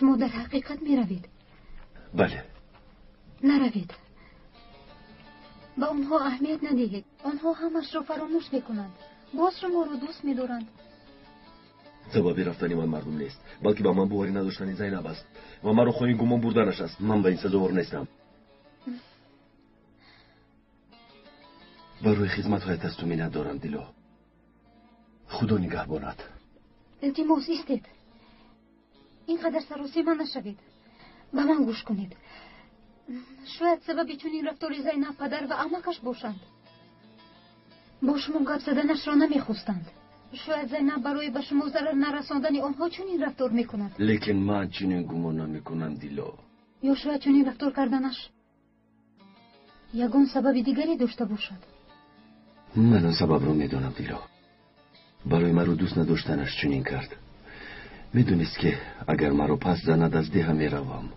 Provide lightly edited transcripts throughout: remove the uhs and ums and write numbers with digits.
Шумо дар ҳақиқат меравед? Бале. Наравед. Ба онҳо аҳамият надиҳед. Онҳо ҳамашро фаромӯш мекунанд. Боз шуморо дӯст медоранд. Сабаби рафтани ман мардум нест, балки ба ман боварӣ надоштани Зайнаб аст ва маро хоҳи гумон бурданаш аст. Ман ба ин сазовор нестам. Барои хизматҳоят аз ту миннат дорам, Дило. Худо нигаҳбонад. Илтимос, истед. Ин қадар саросема нашавед. Ба ман гӯш кунед. Шояд сабаби чунин рафтори Зайнаб падар ва амакаш бошанд. Бо шумо гап заданашро намехостанд. Шояд Зайнаб барои ба шумо зарар нарасондани онҳо чунин рафтор мекунад. Лекин ман чунин гумон намекунам, Дило. Ё шояд чунин рафтор карданаш ягон сабаби дигаре дошта бошад. Ман он сабабро медонам, Дило. Барои маро дӯст надоштанаш чунин кард. Медонист, ки агар маро пас занад, аз деҳа меравам.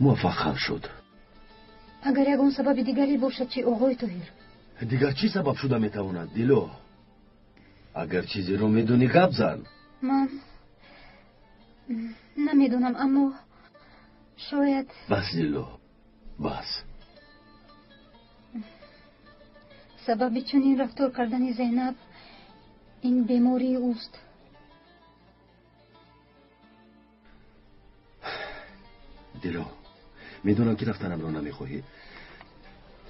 Муваффақ ҳам шуд. Агар ягон сабаби дигаре бошад, чи, оғои Тоҳир? Дигар чӣ сабаб шуда метавонад, Дило? Агар чизеро медонӣ, гап зан. Ман намедонам, аммо шояд. Бас, Дило, бас. Сабаби чунин рафтор кардани Зайнаб ин бемории ӯст. Дило, медонам, ки рафтанамро намехоҳӣ,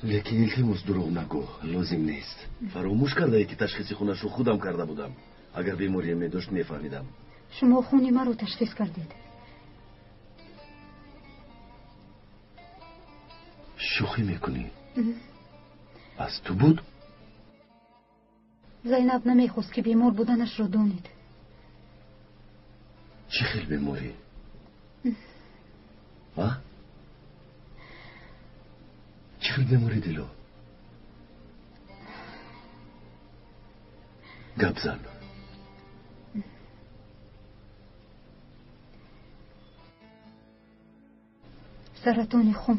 лекин илтимос, дурӯғ нагӯ, лозим нест. Фаромӯш кардае, ки ташхиси хунашро худам карда будам. Агар беморие медошт, мефаҳмидам. Шумо хуни маро ташхис кардед. Шӯхӣ мекунӣ? Аз ту буд? Зайнаб намехост, ки бемор буданашро донед. Чӣ хел беморӣ? А? Чӣ хел беморӣ, Дило? Гап зан. Саратони хун.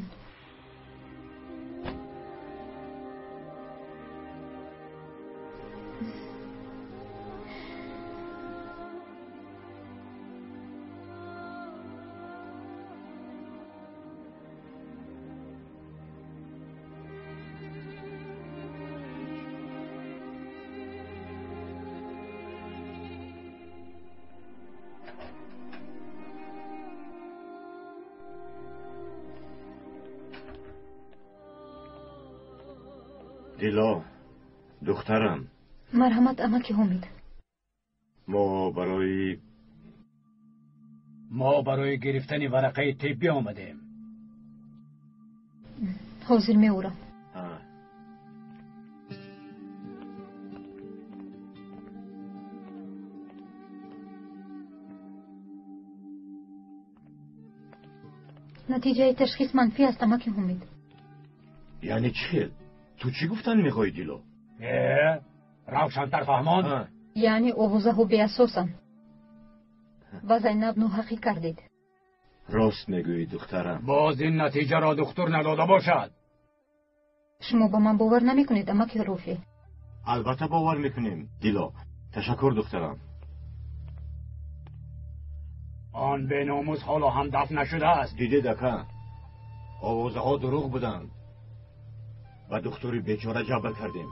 Дило, духтарам. Марҳамат, амаки Ҳомид. Мо барои гирифтани варақаи тиббӣ омадем. Ҳозир меорам. Натиҷаи ташхис манфӣ аст, амаки Ҳомид. Яъне чӣ хел? Ту чӣ гуфтан мехоҳӣ, Дило? Э, равшантар фаҳмон. Яъне овозаҳо беасосанд ва Зайнаб ноҳақӣ кардед. Рост мегӯӣ, духтарам. Боз ин натиҷаро духтур надода бошад. Шумо ба ман бовар намекунед, амаки Рофеъ? Албатта бовар мекунем, Дило. Ташаккур, духтарам. Он беномус ҳоло ҳам дафн нашудааст. Дидед, ака, овозаҳо дурӯғ буданд. Ба духтури бечора ҷабр кардем.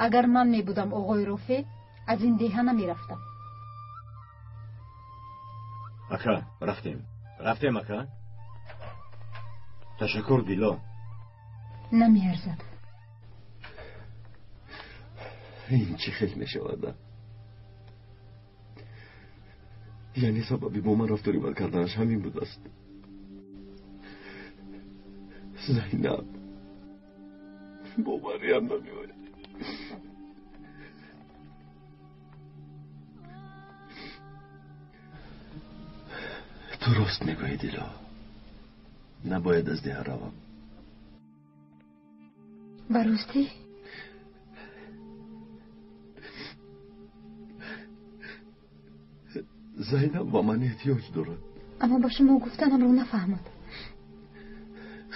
Агар ман мебудам, оғои Рофеъ, аз ин деҳа намерафтам. Ака, рафтем. Рафтем, ака. Ташаккур, Дило. Намеарзад. Ин чӣ хел мешавад? Яъне сабаби бо ман рафтори бад карданаш ҳамин будааст. Зайнаб, бовариам намеояд. Ту рост мегӯӣ, Дило. Набояд аз деҳа равам. Ба ростӣ? Зайнаб ба ман эҳтиёҷ дорад. Аммо ба шумо гуфтанамро нафаҳмад.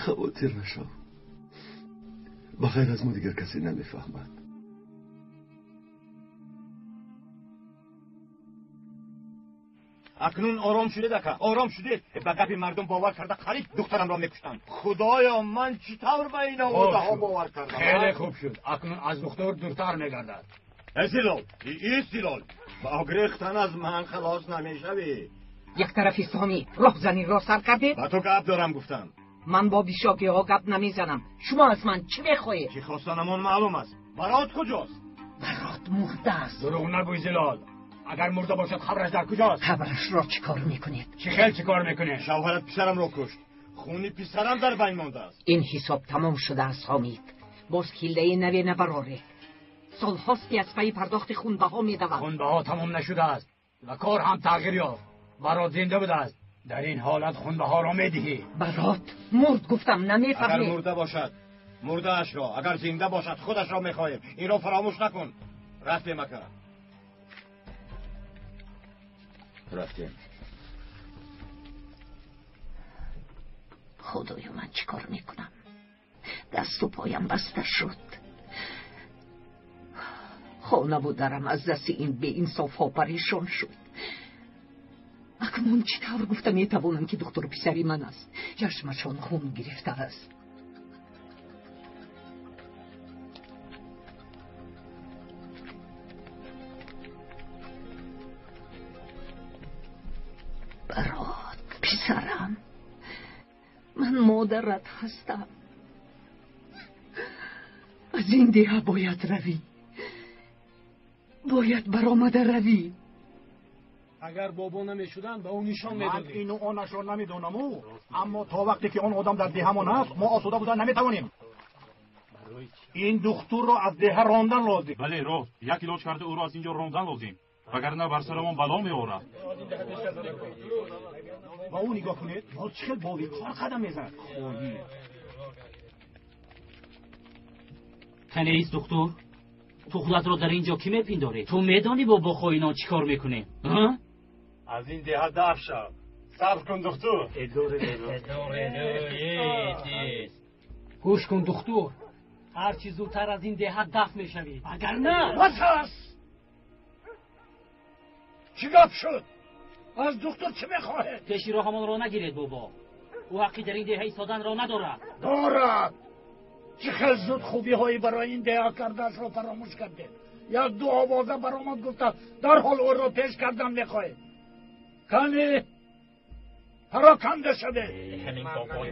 Хавотир нашав. Ба ғайр аз мо дигар касе намефаҳмад. Акнун ором шудед ака, ором шудед. Ба гапи мардум бовар карда қариб духтарамро мекуштанд. Худоё, ман чӣ тавр ба ин овозаҳо бовар кардам? Хеле хуб шуд. Акнун аз духтур дуртар мегардад. Эй Зилол, эй Зилол, бо гирехтан аз ман халос намешавӣ. Як тарафи Сомӣ роҳзаниро сар кардед? Ба ту гап дорам гуфтам. Ман бо бишокиҳо гап намезанам. Шумо аз ман чӣ мехоҳед? Чӣ хостанамон маълум аст. Барот куҷост? Барот мурда аст. Дурӯғ нагӯй Зилол. Агар мурда бошад қабраш дар куҷост? Қабрашро чӣ кор мекунед? Чӣ хел чӣ кор мекунед? Шавҳарат писарамро кушт. Хуни писарам дар байн мондааст. Ин ҳисоб тамом шудааст Ҳомид. Боз ҳилаи наве набароред. Солҳост ки аз пайи пардохти хунбаҳо медавам. Хунбаҳо тамом нашудааст ва кор ҳам тағйир ёфт. Барот зинда будааст. Дар ин ҳолат хунбаҳоро медиҳӣ. Барот мурд гуфтам, намефаҳмед. Агар мурда бошад мурдаашро, агар зинда бошад худашро мехоҳем. Инро фаромӯш накун. Рафтем ака. Рафтем. Худоё, ман чӣ кор мекунам? Дасту поям баста шуд. Хонаву дарам аз дасти ин беинсофҳо парешон шуд. Акнун чӣ тавр гуфта метавонам, ки духтуру писари ман аст? Чашмашон хун гирифтааст. Барот, писарам, ман модарат ҳастам. Аз ин деҳа бояд равӣ. Бояд баромада равӣ. Агар бобо намешуданд, ба ӯ нишон медодем. Ман ину онашро намедонаму, аммо то вақте ки он одам дар деҳамон ҳаст, мо осуда буда наметавонем. Ин духтурро аз деҳа рондан лозим. Бале, рост. Як илоҷ карда ӯро аз инҷо рондан лозим. Вагарна бар сарамон бало меорад. Ба ӯ нигоҳ кунед, боз чӣ хел бовиқор қадам мезанад. Канеист духтур, ту худатро дар ин ҷо кӣ мепиндорӣ? Ту медонӣ бо хоинон чӣ кор мекунем? Аз ин деҳа даф шав. Сабр кун духтур. Гӯш кун духтур, ҳарчи зудтар аз ин деҳа даф мешавӣ, агар на бас аст. Чӣ гап шуд? Аз духтур чӣ мехоҳед? Пеши роҳамонро нагиред бобо. Ӯ ҳаққи дар ин деҳа истоданро надорад. Дорад. Чӣ хел зуд хубиҳои барои ин деҳа кардаашро фаромӯш кардед. Як ду овоза баромад гуфта дарҳол ӯро пеш кардан мехоҳед. Кани пароканда шавед.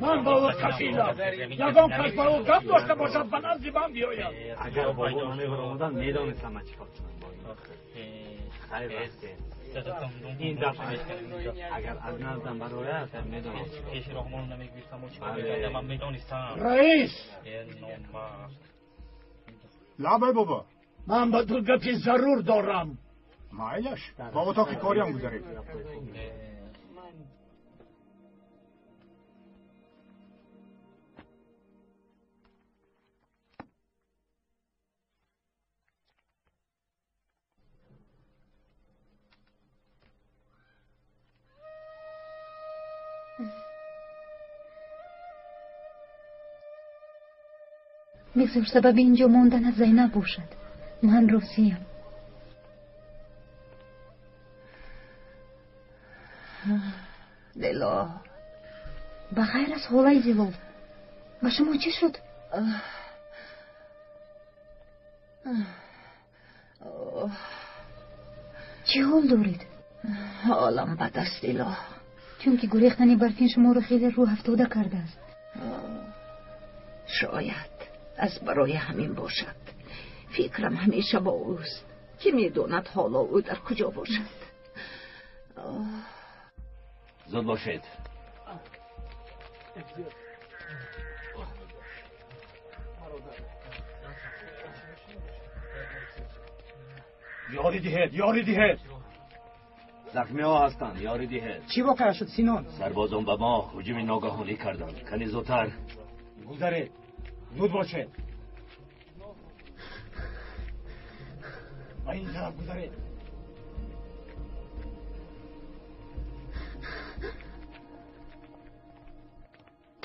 Ман ба ӯ кафилам. Ягон кас ба ӯ гап дошта бошад, ба назди ман биёяд. Агар бобо намебаромаданд, медонистам ман чӣ кор кунам бо ин. Хайр рафтем. Ин дафъа агар аз наздам барояд, медонам. Пеши роҳмонро намегирифтам, чӣ кор мекардам, ман медонистам. Раис! Лабай бобо. Ман ба ту гапи зарур дорам. Майлаш, ба отоқи кориам гузаред. Бигзор сабаби ин ҷо монданат Зайнаб бошад. Ман розиям. Дило, ба ғайр аз ҳолаи Зилол, ба шумо чӣ шуд? Чӣ ҳол доред? Ҳолам бад аст, Дило. Чунки гурехтани барфин шуморо хеле рӯҳафтода кардааст. Шояд аз барои ҳамин бошад. Фикрам ҳамеша бо ӯст. Кӣ медонад ҳоло ӯ дар куҷо бошад. Зуд бошед. Ёрӣ диҳед, ёрӣ диҳед. Захмиҳо ҳастанд, ёрӣ диҳед. Чӣ воқеа шуд, Синон? Сарбозон ба мо ҳуҷуми ногаҳонӣ карданд. Кани зудтар. Гузаред, зуд бошед. Ба ин тараф гузаред.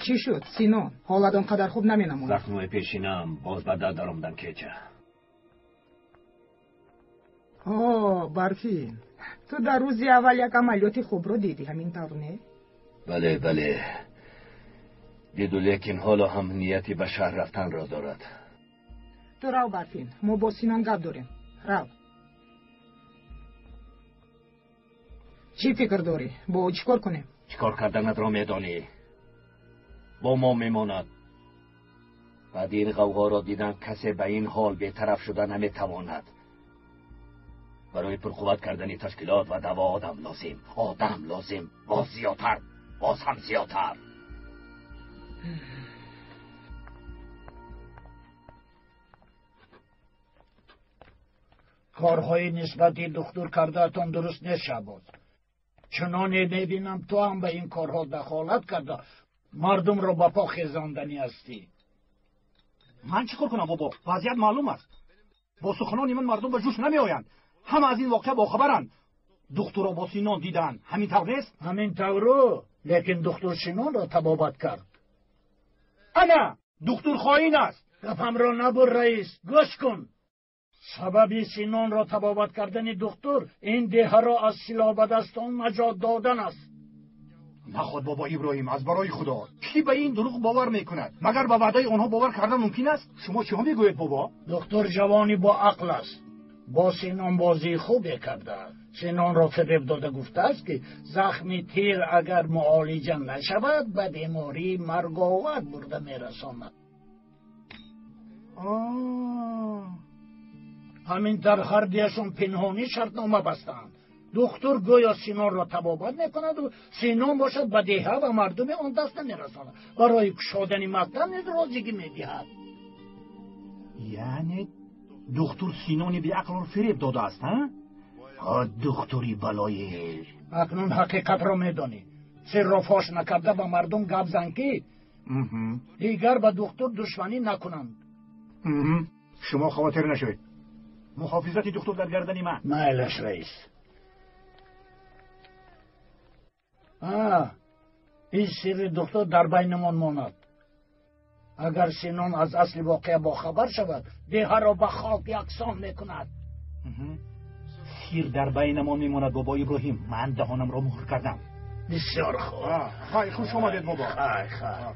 Чӣ шуд, Синон? Ҳолат он қадар хуб наменамояд. Захмҳои пешинам боз ба дард даромаданд кеча. О, Барфин, Ту дар рӯзи аввал як амалиёти хубро дидӣ, ҳамин тавр не? Бале, бале, диду, лекин ҳоло ҳам нияти ба шаҳр рафтанро дорад. Ту рав, Барфин, мо бо Синон гап дорем. Рав. Чӣ фикр дорӣ, бо ӯ чӣ кор кунем? Чӣ кор карданатро медонӣ. Бо мо мемонад. Баъди ин ғавғоро дидан касе ба ин ҳол бетараф шуда наметавонад. Барои пурқувват кардани ташкилот ва даъво одам лозим, одам лозим, боз зиёдтар, боз ҳам зиёдтар. Корҳои нисбати духтур кардаатон дуруст нест, Шаҳбоз. Чуноне мебинам, ту ҳам ба ин корҳо дахолат карда, мардумро ба по хезонданӣ ҳастӣ. Ман чӣ кор кунам, бобо? Вазъият маълум аст. Бо суханони ман мардум ба ҷӯш намеоянд. Ҳама аз ин воқеа бохабаранд. Духтурро бо Синон диданд, ҳамин тавр нест? Ҳамин тавру, лекин духтур Синонро табобат кард. Ана духтур хоин аст. Гапамро набур, раис, гӯш кун. Сабаби Синонро табобат кардани духтур ин деҳаро аз силоҳбадастон наҷот додан аст. Наход, бобо Иброҳим, аз барои Худо, кӣ ба ин дурӯғ бовар мекунад? Магар ба ваъдаи онҳо бовар кардан мумкин аст? Шумо чиҳо мегӯед, бобо? Духтур ҷавони бо ақл аст. Бо Синон бозии хубе кардааст. Синонро фиреб дода гуфтааст, ки захми тир агар муолиҷа нашавад, ба бемории марговар бурда мерасонад. Ҳамин тавр ҳардуяшон пинҳонӣ шартнома бастанд. Духтур гӯё Синонро табобат мекунаду Синон бошад ба деҳа ва мардуми он даст намерасонад. Барои кушодани мактаб низ розигӣ медиҳад. Яъне духтур Синони беақлро фиреб додааст, ҳа? Духтури балоил. Акнун ҳақиқатро медонӣ. Сирро фош накарда ба мардум гап зан, ки дигар ба духтур душманӣ накунанд. Шумо хавотир нашавед. Муҳофизати духтур дар гардани ман. Майлаш, раис. Ин сирри духтур дар байнамон монад. Агар Синон аз асли воқеа бохабар шавад, деҳаро ба хок яксон мекунад. Сир дар байнамон мемонад, бобо Иброҳим. Ман даҳонамро муҳр кардам. Бисёр хуб. Хай, хуш омадед, бобо. Хай, хай.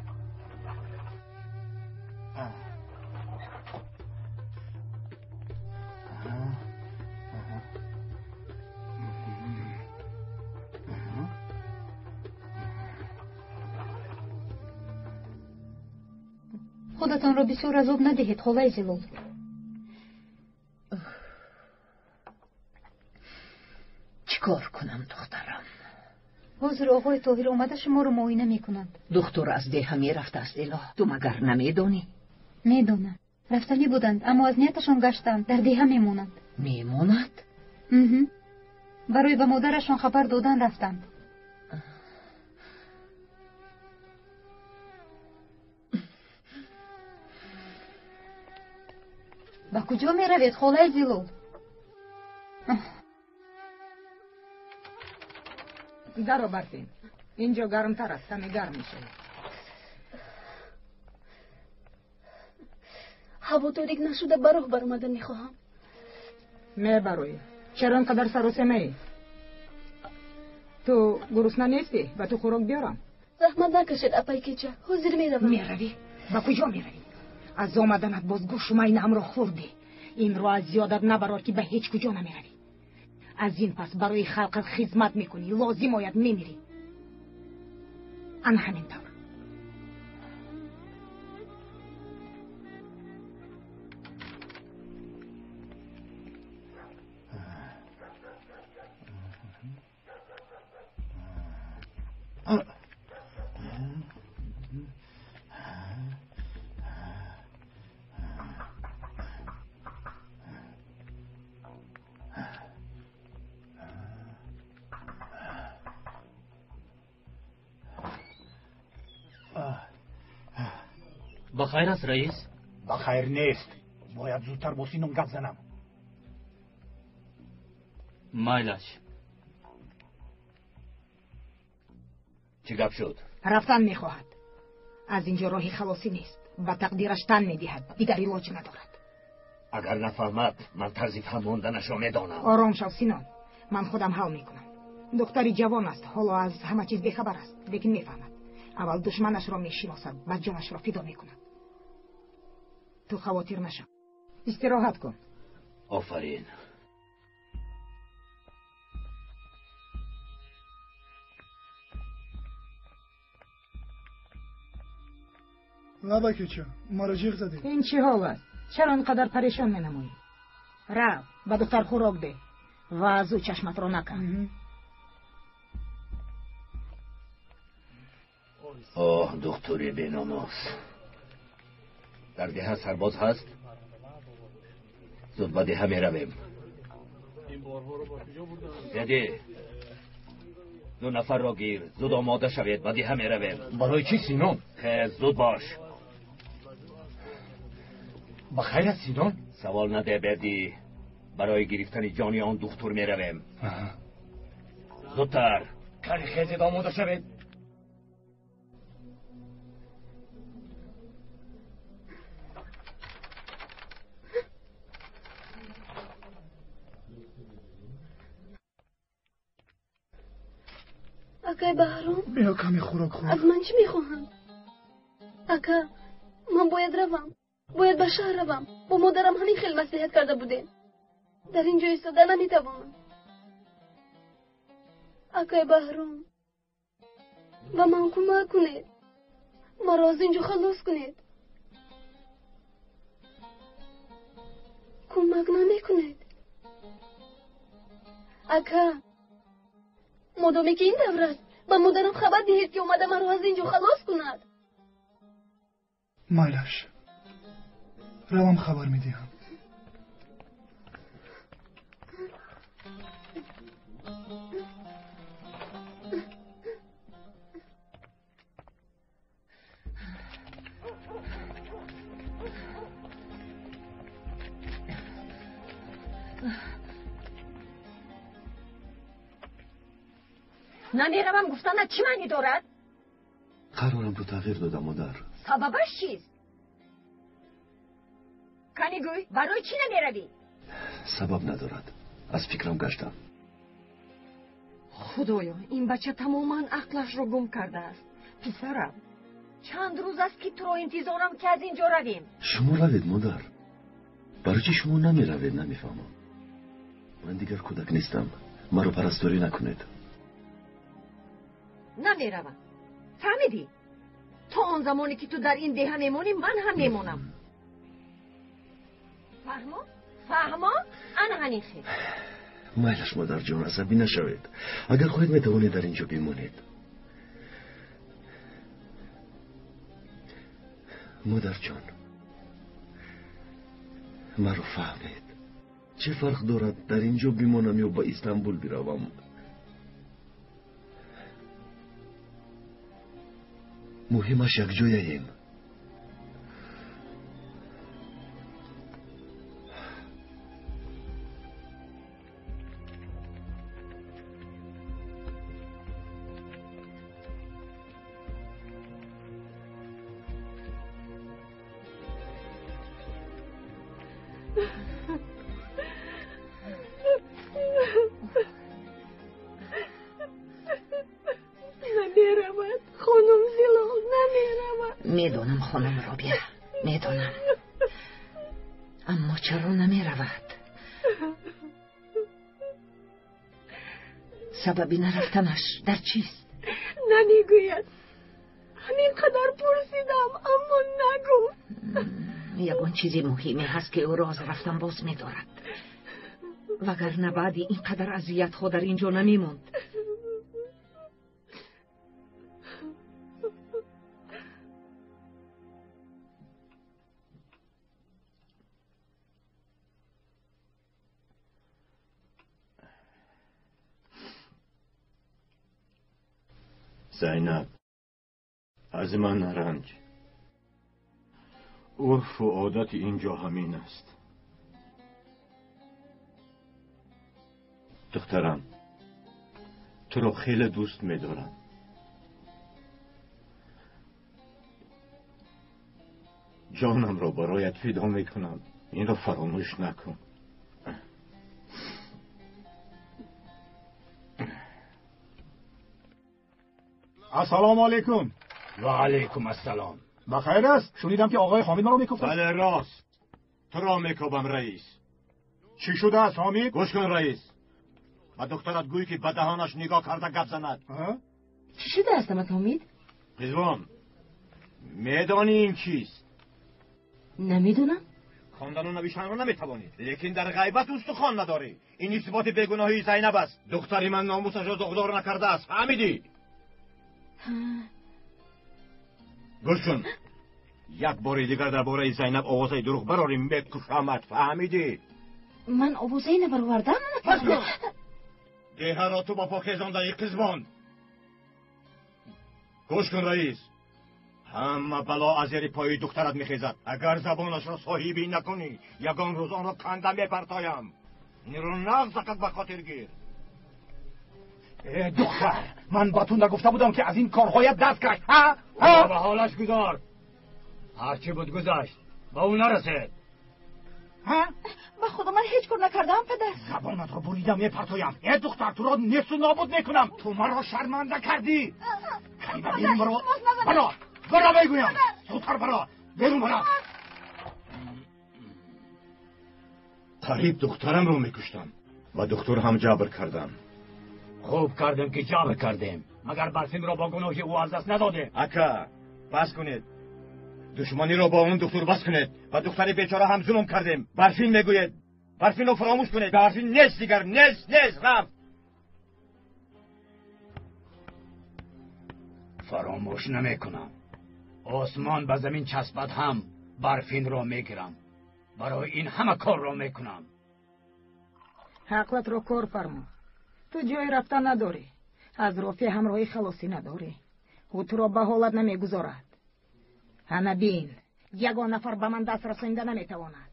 Худатонро бисёр азоб надиҳед, холаи Зилол. Чӣ кор кунам, духтарам? Ҳозир оғои Тоҳир омада шуморо муоина мекунанд. Духтур аз деҳа мерафтааст, Элоҳ. Ту магар намедонӣ? Медонам. Рафтанӣ буданд, аммо аз нияташон гаштанд. Дар деҳа мемонанд. Мемонад? Барои ба модарашон хабар додан рафтанд. Ба куҷо меравед, холаи Зилол? Даро, Барфин, инҷо гармтар аст, каме гарм мешавад. Ҳаво торик нашуда ба роҳ баромада мехоҳам. Мебароӣ. Чаро ин қадар саросемаӣ? Ту гурусна нестӣ? Ба ту хӯрок биёрам? Заҳмат накашед, апай кеча, ҳозир меравам. Меравӣ? Ба куҷо меравӣ? Аз омаданат боз гӯшу майнаамро хӯрдӣ. Инро аз ёдат набарор, ки ба ҳеҷ куҷо намеравӣ. Аз ин пас барои халқат хизмат мекунӣ, лозим ояд мемирӣ. Ана ҳамин тавр. Ба хайр аст, раис? Ба хайр нест. Бояд зудтар бо Синон гап занам. Майлаш. Чӣ гап шуд? Рафтан мехоҳад. Аз инҷо роҳи халосӣ нест. Ба тақдираш тан медиҳад, дигар илоҷ надорад. Агар нафаҳмад, ман тарзи фаҳмонданашро медонам. Ором шав, Синон. Ман худам ҳал мекунам. Духтари ҷавон аст, ҳоло аз ҳама чиз бехабар аст, лекин мефаҳмад. Аввал душманашро мешиносад, баъд ҷонашро фидо мекунад. Ту хавотир нашав. Истироҳат кун. Офарин. Лабакича, маро ҷиғ задӣ. Ин чӣ ҳол аст? Чаро ин қадар парешон менамоӣ? Рав, ба духтар хӯрок деҳ ва аз ӯ чашматро накан. Оҳ, духтури беномус. Дар деҳа сарбоз ҳаст? Зуд ба деҳа меравем. Деди, ду нафарро гир, зуд омода шавед, ба деҳа меравем. Барои чӣ, Синон? Хез, зуд бош. Ба хайр аст, Синон? Савол наде, Бердӣ. Барои гирифтани ҷони он духтур меравем. Зудтар. Кани хезед, омода шавед. Акай Баҳром, биё каме хӯрок хӯр. Аз ман чӣ мехоҳанд? Ака, ман бояд равам. Бояд ба шаҳр равам. Бо модарам ҳамин хел маслиҳат карда будем. Дар ин ҷо истода наметавонам. Акай Баҳром, ба ман кӯмак кунед. Маро аз ин ҷо халос кунед. Кӯмак намекунед. Ака, модоме ки ин тавр аст, ба модарам хабар диҳед, ки омада маро аз ин ҷо халос кунад. Майлаш, равам, хабар медиҳам. Намеравам гуфтанат чӣ маънӣ дорад? Қарорамро тағйир додам, модар. Сабабаш чист? Кани гӯй, барои чӣ намеравӣ? Сабаб надорад. Аз фикрам гаштам. Худоё, ин бача тамоман ақлашро гум кардааст. Писарам, чанд рӯз аст, ки туро интизорам, ки аз ин ҷо равем. Шумо равед, модар. Барои чӣ шумо намеравед, намефаҳмам. Ман дигар кӯдак нестам. Маро парасторӣ накунед. Намеравам. Фаҳмидӣ? То он замоне ки ту дар ин деҳа мемонӣ, ман ҳам мемонам. Фаҳмо? Фаҳмо? Ана ҳамин хел. Майлаш, модарҷон, асабӣ нашавед. Агар хоҳед, метавонед дар ин ҷо бимонед. Модарҷон, маро фаҳмед. Чӣ фарқ дорад дар ин ҷо бимонам ё ба Истанбул биравам? Муҳимаш якҷояем. Намеравад, хонум Зилол, намеравад. Медонам, хонум Робия, медонам. Аммо чаро намеравад? Сабаби нарафтанаш дар чист? Намегӯяд. Ҳамин қадар пурсидам, аммо нагуфт. Ягон чизи муҳиме ҳаст, ки ӯро аз рафтан боз медорад. Вагарна баъди ин қадар азиятҳо дар ин ҷо намемонд. Зайнаб, аз ман наранҷ. Урфу одати ин ҷо ҳамин аст. Духтарам, туро хеле дӯст медорам. Ҷонамро бароят фидо мекунам. Инро фаромӯш накун. Ассалому алайкум. Ва алайкум ассалом. Ба хайр аст? Шунидам ки оғои Ҳомид маро мекуфтад. Бале, рост. Туро мекобам, раис. Чӣ шудааст, Ҳомид? Гӯш кун, раис. Ба духтарат гӯй ки ба даҳонаш нигоҳ карда гап занад. Чӣ шудааст, амак Ҳомид? Қизвон, медонӣ ин чист? Намедонам. Хондану навиштанро наметавонӣ, лекин дар ғайбат устухон надорӣ. Ин исботи бегуноҳии Зайнаб аст. Духтари ман номусашро доғдор накардааст, фаҳмидӣ? Гӯш кун, як бори дигар дар бораи Зайнаб овозаи дурӯғ барорӣ, мекушамат, фаҳмидӣ? Ман овозае набаровардам. Бас кун! Деҳаро ту ба по хезондаӣ, қизвон. Гӯш кун, раис, ҳама бало аз зери пои духтарат мехезад. Агар забонашро соҳибӣ накунӣ, ягон рӯз онро канда мепартоям. Инро нағз акак ба хотир гир. Э, духтар, ман ба ту нагуфта будам, ки аз ин корҳоят даст каш? Ба ҳолаш гузор. Ҳарчи буд гузашт, ба ӯ нарасед. Ба худо, ман ҳеҷ кор накардаам, падар. Забонатро бурида мепартоям. Э, духтар, туро несту нобуд мекунам. Ту маро шарманда кардӣ. Калима берун баро. Баро, баро мегӯям. Зудтар баро, берун баро. Қариб духтарамро мекуштам ва духтур ҳам ҷабр кардам. Хуб кардем, ки ҷабр кардем. Магар Барфинро бо гуноҳи ӯ аз даст надодем? Ака, бас кунед. Душманиро бо он духтур бас кунед. Ба духтари бечора ҳам зулм кардем. Барфин мегӯед. Барфинро фаромӯш кунед. Барфин нест дигар, нест, нест, рафт. Фаромӯш намекунам. Осмон ба замин часпад ҳам Барфинро мегирам. Барои ин ҳама корро мекунам. Ҳақлатро кор фармо. Ту ҷои рафтан надорӣ. Аз Рофеъ ҳамроҳи халосӣ надорӣ. Ӯ туро ба ҳолат намегузорад. Ана бин, ягон нафар ба ман даст расонида наметавонад,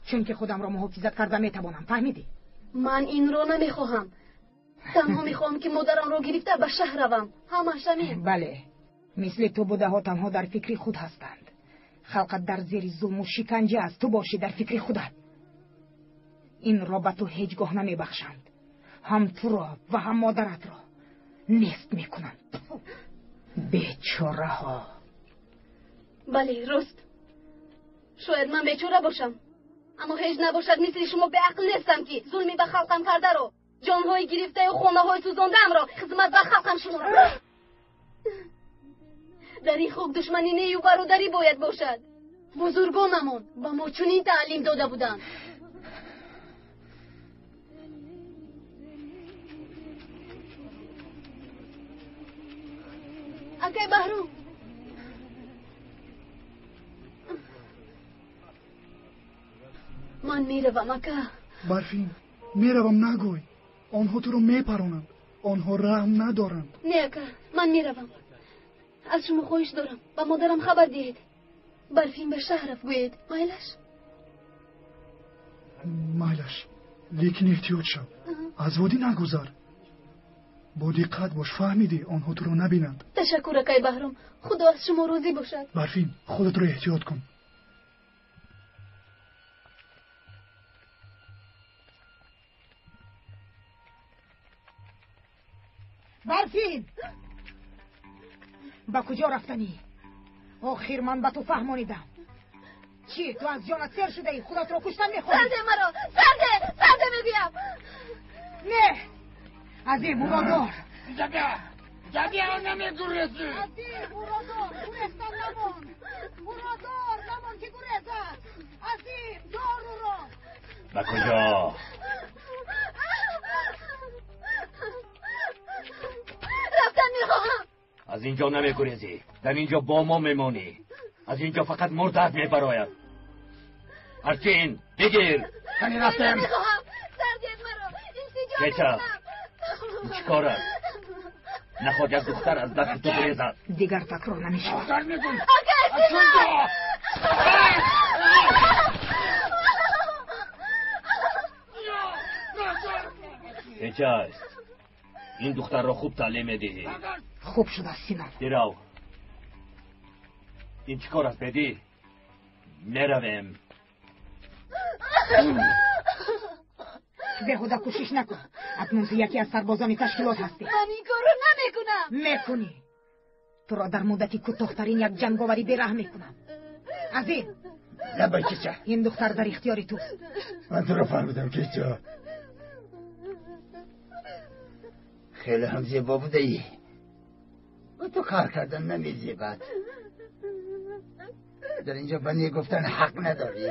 чунки худамро муҳофизат карда метавонам, фаҳмидӣ? Ман инро намехоҳам. Танҳо мехоҳам, ки модарамро гирифта ба шаҳр равам. Ҳамааш ҳамин. Бале, мисли ту будаҳо танҳо дар фикри худ ҳастанд. Халқат дар зери зулму шиканҷа аст, ту бошӣ дар фикри худат. Инро ба ту ҳеҷ гоҳ намебахшанд. Ҳам туро ва ҳам модаратро нест мекунанд. Бечораҳо. Бале, рост. Шояд ман бечора бошам, аммо ҳеҷ набошад мисли шумо беақл нестам, ки зулми ба халқам кардаро, ҷонҳои гирифтаю хонаҳои сӯзондаамро хизмат ба халқам шуморам. Дар ин хок душманӣ нею бародарӣ бояд бошад. Бузургонамон ба мо чунин таълим дода буданд. Акай Баҳром, ман меравам, ака. Барфин, меравам нагӯй. Онҳо туро мепаронанд. Онҳо раҳм надоранд. Не, ака, ман меравам. Аз шумо хоҳиш дорам, ба модарам хабар диҳед. Барфин ба шаҳр рафт гӯед. Майлаш? Майлаш, лекин эҳтиёт шав. Аз водӣ нагузар. Бо диққат бош, фаҳмидӣ? Онҳо туро набинанд. Ташаккур, акай Баҳром. Худо аз шумо розӣ бошад. Барфин, худатро эҳтиёт кун. Барфин, ба куҷо рафтанӣ? Охир ман ба ту фаҳмонидам. Чӣ, ту аз ҷонат сер шудаӣ? Худатро куштан мехоҳӣ? Сарде маро, сарде, сарде мегӯям. Не, азим, уродор. Забия, забия, намегурезӣ. Азим, уродор, гурехтан намон. Уродор, намон ки гурезад. Азим, дор уро. Ба куҷо? Рафтан мехоҳам. Аз инҷо намегурезӣ. Дар инҷо бо мо мемонӣ. Аз инҷо фақат мурдат мебарояд. Арчин, бигир. Кани рафтем. Мехоҳам. Сардед маро. Илтиҷо Печа, мекунам. ин чӣ кор аст? Нахоҳад як духтар аз дасти ту гурезад. Дигар такрор намешавад. Акай Сина! Печа аст. Ин духтарро хуб таълим медиҳӣ. Хуб шудааст, Синон. Бирав. Ин чӣ кор аст, бедӣ? Меравем. Беҳуда кӯшиш накун. Акнун ту яке аз сарбозони ташкилот ҳастӣ. Ман ин корро намекунам. Мекунӣ. Туро дар муддати кӯтоҳтарин як ҷанговари бераҳм мекунам. Азим! Лабай чича. Ин духтар дар ихтиёри туст. Ман туро фаҳмидам чича. Хеле ҳам зебо будаӣ. Ба ту кор кардан намезебад. Дар инҷо ба не гуфтан ҳақ надорӣ.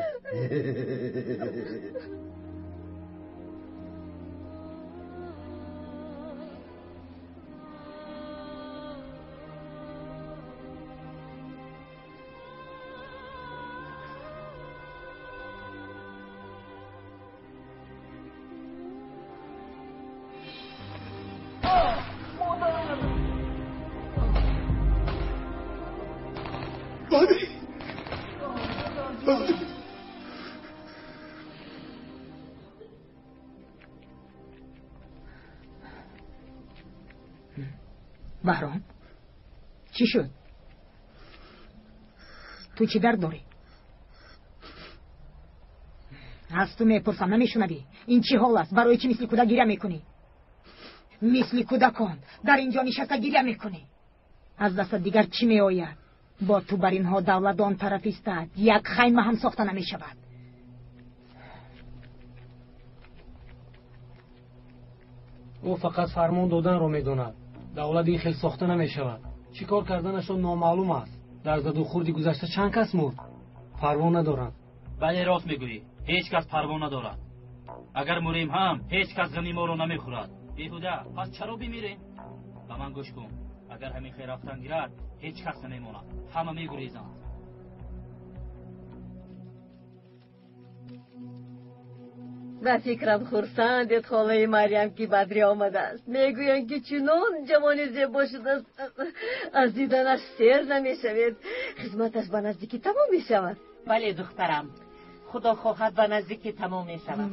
Баҳром, чӣ шуд? Ту чӣ дард дорӣ? Аз ту мепурсам, намешунавӣ? Ин чӣ ҳол аст? Барои чӣ мисли кӯдак гиря мекунӣ? Мисли кӯдакон дар инҷо нишаста гиря мекунӣ. Аз дастат дигар чӣ меояд? Бо ту бар инҳо давлат он тараф истад, як хайма ҳам сохта намешавад. Ӯ фақат фармон доданро медонад. Давлат ин хел сохта намешавад. Чӣ кор карданашон номаълум аст. Дар задухӯрди гузашта чанд кас мурд? Парво надоранд. Бале, рост мегӯӣ. Ҳеҷ кас парво надорад. Агар мурем ҳам ҳеҷ кас ғами моро намехӯрад. Беҳуда, пас чаро бимирем? Ба ман гӯш кун. Агар ҳамин хел рафтан гирад, ҳеҷ кас намемонад. Ҳама мегурезанд. Ба фикрам хурсандед холаи Марьям ки Бадрӣ омадааст. Мегӯянд ки чунон ҷавони зебо шудааст, аз диданаш сер намешавед. Хизматаш ба наздикӣ тамом мешавад. Бале, духтарам, худо хоҳад ба наздикӣ тамом мешавад.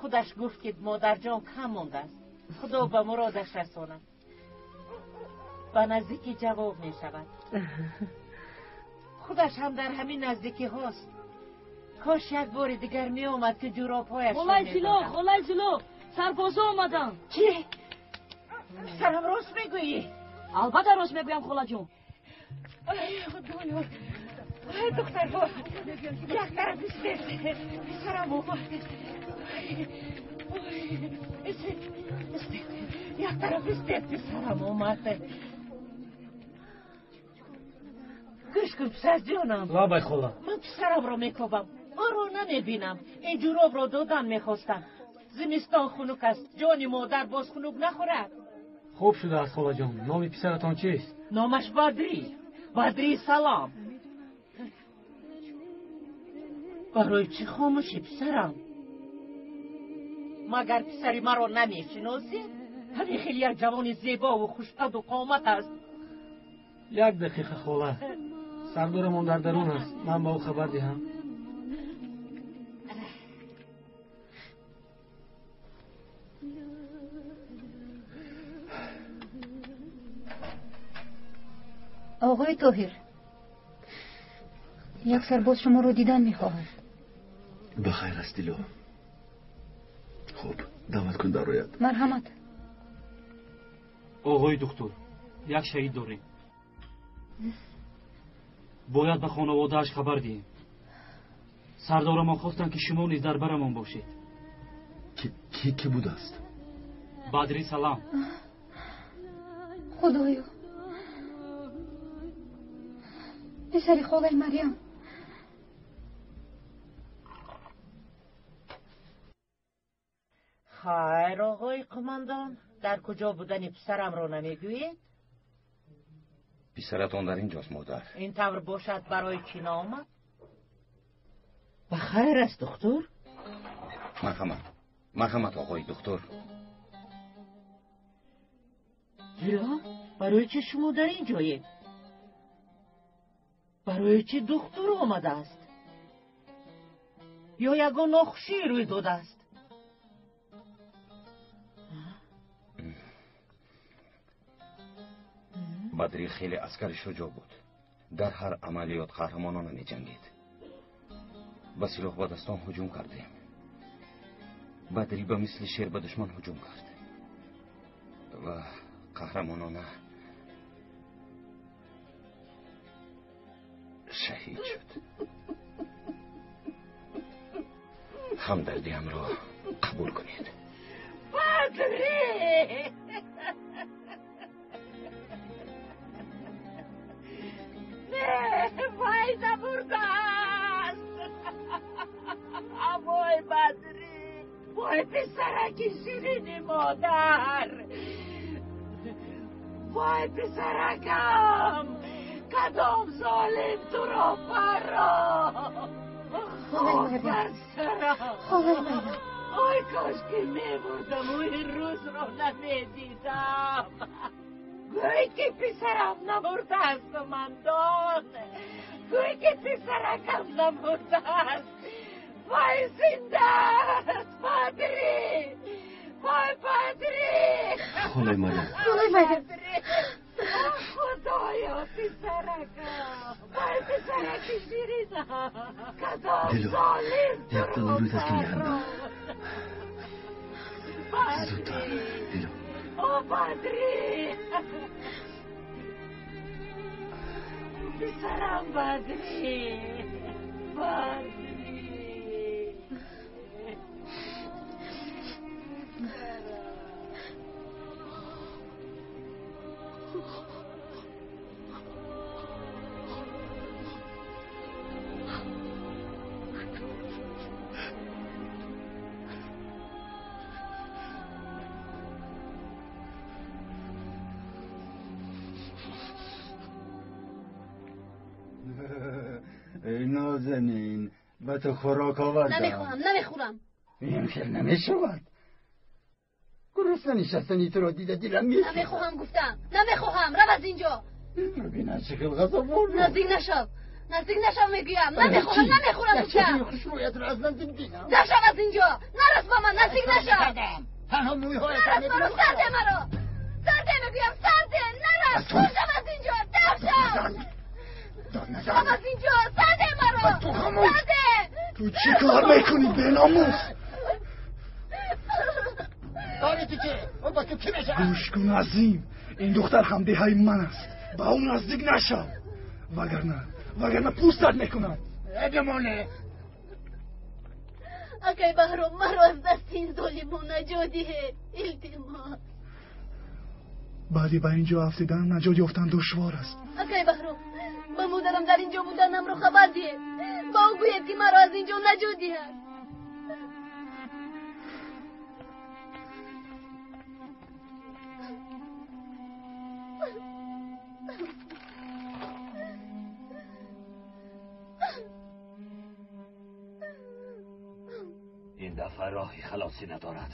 Худаш гуфт ки модарҷон кам мондааст. Худо ба муродаш расонад. Ба наздикӣ ҷавоб мешавад. Худаш ҳам дар ҳамин наздикӣ ҳост. Кош як бори дигар меомад ки ҷуробҳояш. Холаи Зило, холаи Зило, сарбозо омаданд. Чӣ? Писарам, рост мегӯӣ? Албатта рост мегӯям, холаҷон. Худоё, духтарҳо, як тараф истед. Писарам омад. Як тараф истед, писарам омад. Гӯш кун, писарҷонам. Лабай хола. Ман писарамро мекобам. Ӯро намебинам. Ин ҷуробро додан мехостам. Зимистон хунук аст. Ҷони модар боз хунук нахӯрад. Хуб шудааст, холаҷон. Номи писаратон чист? Номаш Бадрӣ. Бадрӣ Салом. Барои чӣ хомӯшӣ, писарам? Магар писари маро намешиносӣ? Ҳамин хеле як ҷавони зебову хушқаду қомат аст. Як дақиқа, хола. Сардорамон дар дарун аст. Ман ба ӯ хабар диҳам. Оғои Тоҳир, як сарбоз шуморо дидан мехоҳад. Ба хайр аст, Дило. Хуб, даъват кун дарояд. Марҳамат. Оғои духтур, як шаҳид дорем. Бояд ба хонаводааш хабар диҳем. Сардорамон хостанд ки шумо низ дар барамон бошед. Ки будааст? Бадрӣ Салам. Худоё, писари холаи Марьям. Хайр, оғои қумандон, дар куҷо будани писарамро намегӯед? Писаратон дар инҷост, модар. Ин тавр бошад, барои чӣ наомад? Ба хайр аст, духтур? Марҳамат, марҳамат, оғои духтур. Зило, барои чӣ шумо дар ин ҷоед? Барои чӣ духтур омадааст? Ё ягон нохушӣ рӯй додааст? Бадрӣ хеле аскари шуҷоъ буд. Дар ҳар амалиёт қаҳрамонона меҷангид. Ба силоҳ ба дастон ҳуҷум кардем. Бадрӣ ба мисли шер ба душман ҳуҷум кард ва қаҳрамонона Шаҳид шуд. Ҳамдардиамро қабул кунед. Бадрӣ! Не, вай намурдааст. Вой Бадрӣ! Вой писараки ширини модар! Вой писаракам! Кадом золим туро фаро! Хок бар сарам! Ой, кош ки мемурдаму ин рӯзро намедидам! Гӯй ки писарам намурдааст, мандон! Гӯй ки писаракам намурдааст! Вой зиндааст! Бадрӣ! Вой Бадрӣ! Холаи Марьям! Холаи Марьям! Худоё, писаракам! Вой писараки ширинам! Кадом золим Дило, як рӯз аст ки механдам. Зудтар, Дило. О, Бадрӣ! Писарам Бадрӣ! Бадрӣ! Эй нозанин, ба ту хӯрок овардам. Намехоҳам, намехӯрам. Ин хел намешавад. Гурусна нишастани туро дида дилам месӯзад. Намехоҳам гуфтам, намехоҳам. Рав аз инҷо. Инро бинад чӣ хел ғазабнок. Наздик нашав, наздик нашав мегӯям. Намехоҳам, намехӯрам гуфтам. Хушрӯятро аз наздик бинам. Нашав аз инҷо, нарас ба ман, наздик нашав. Танҳо мӯйҳоятро Нарас маро, мебинам. сарде маро. Сарде мегӯям, сарде, нарас. Ту- Шав аз инҷо, дав шав. Дод Шав аз инҷо, сарде маро. Ту хомӯш. Сарде. Ту чӣ кор мекунӣ, беномус? Дори ту чӣ? Ӯ ба ту кӣ мешавад? Гӯш кун, Азим, ин духтар ҳамдеҳаи ман аст. Ба ӯ наздик нашав, вагарна пӯстат мекунам. Э, бимоне. Акай Баҳром, маро аз дасти ин золимон наҷот диҳед. Илтимос. Баъди ба ин ҷо афтидан наҷот ёфтан душвор аст. Акай Баҳром, ба модарам дар ин ҷо буданамро хабар диҳед. Ба ӯ гӯед ки маро аз ин ҷо наҷот диҳад. Ин дафъа роҳи халосӣ надорад.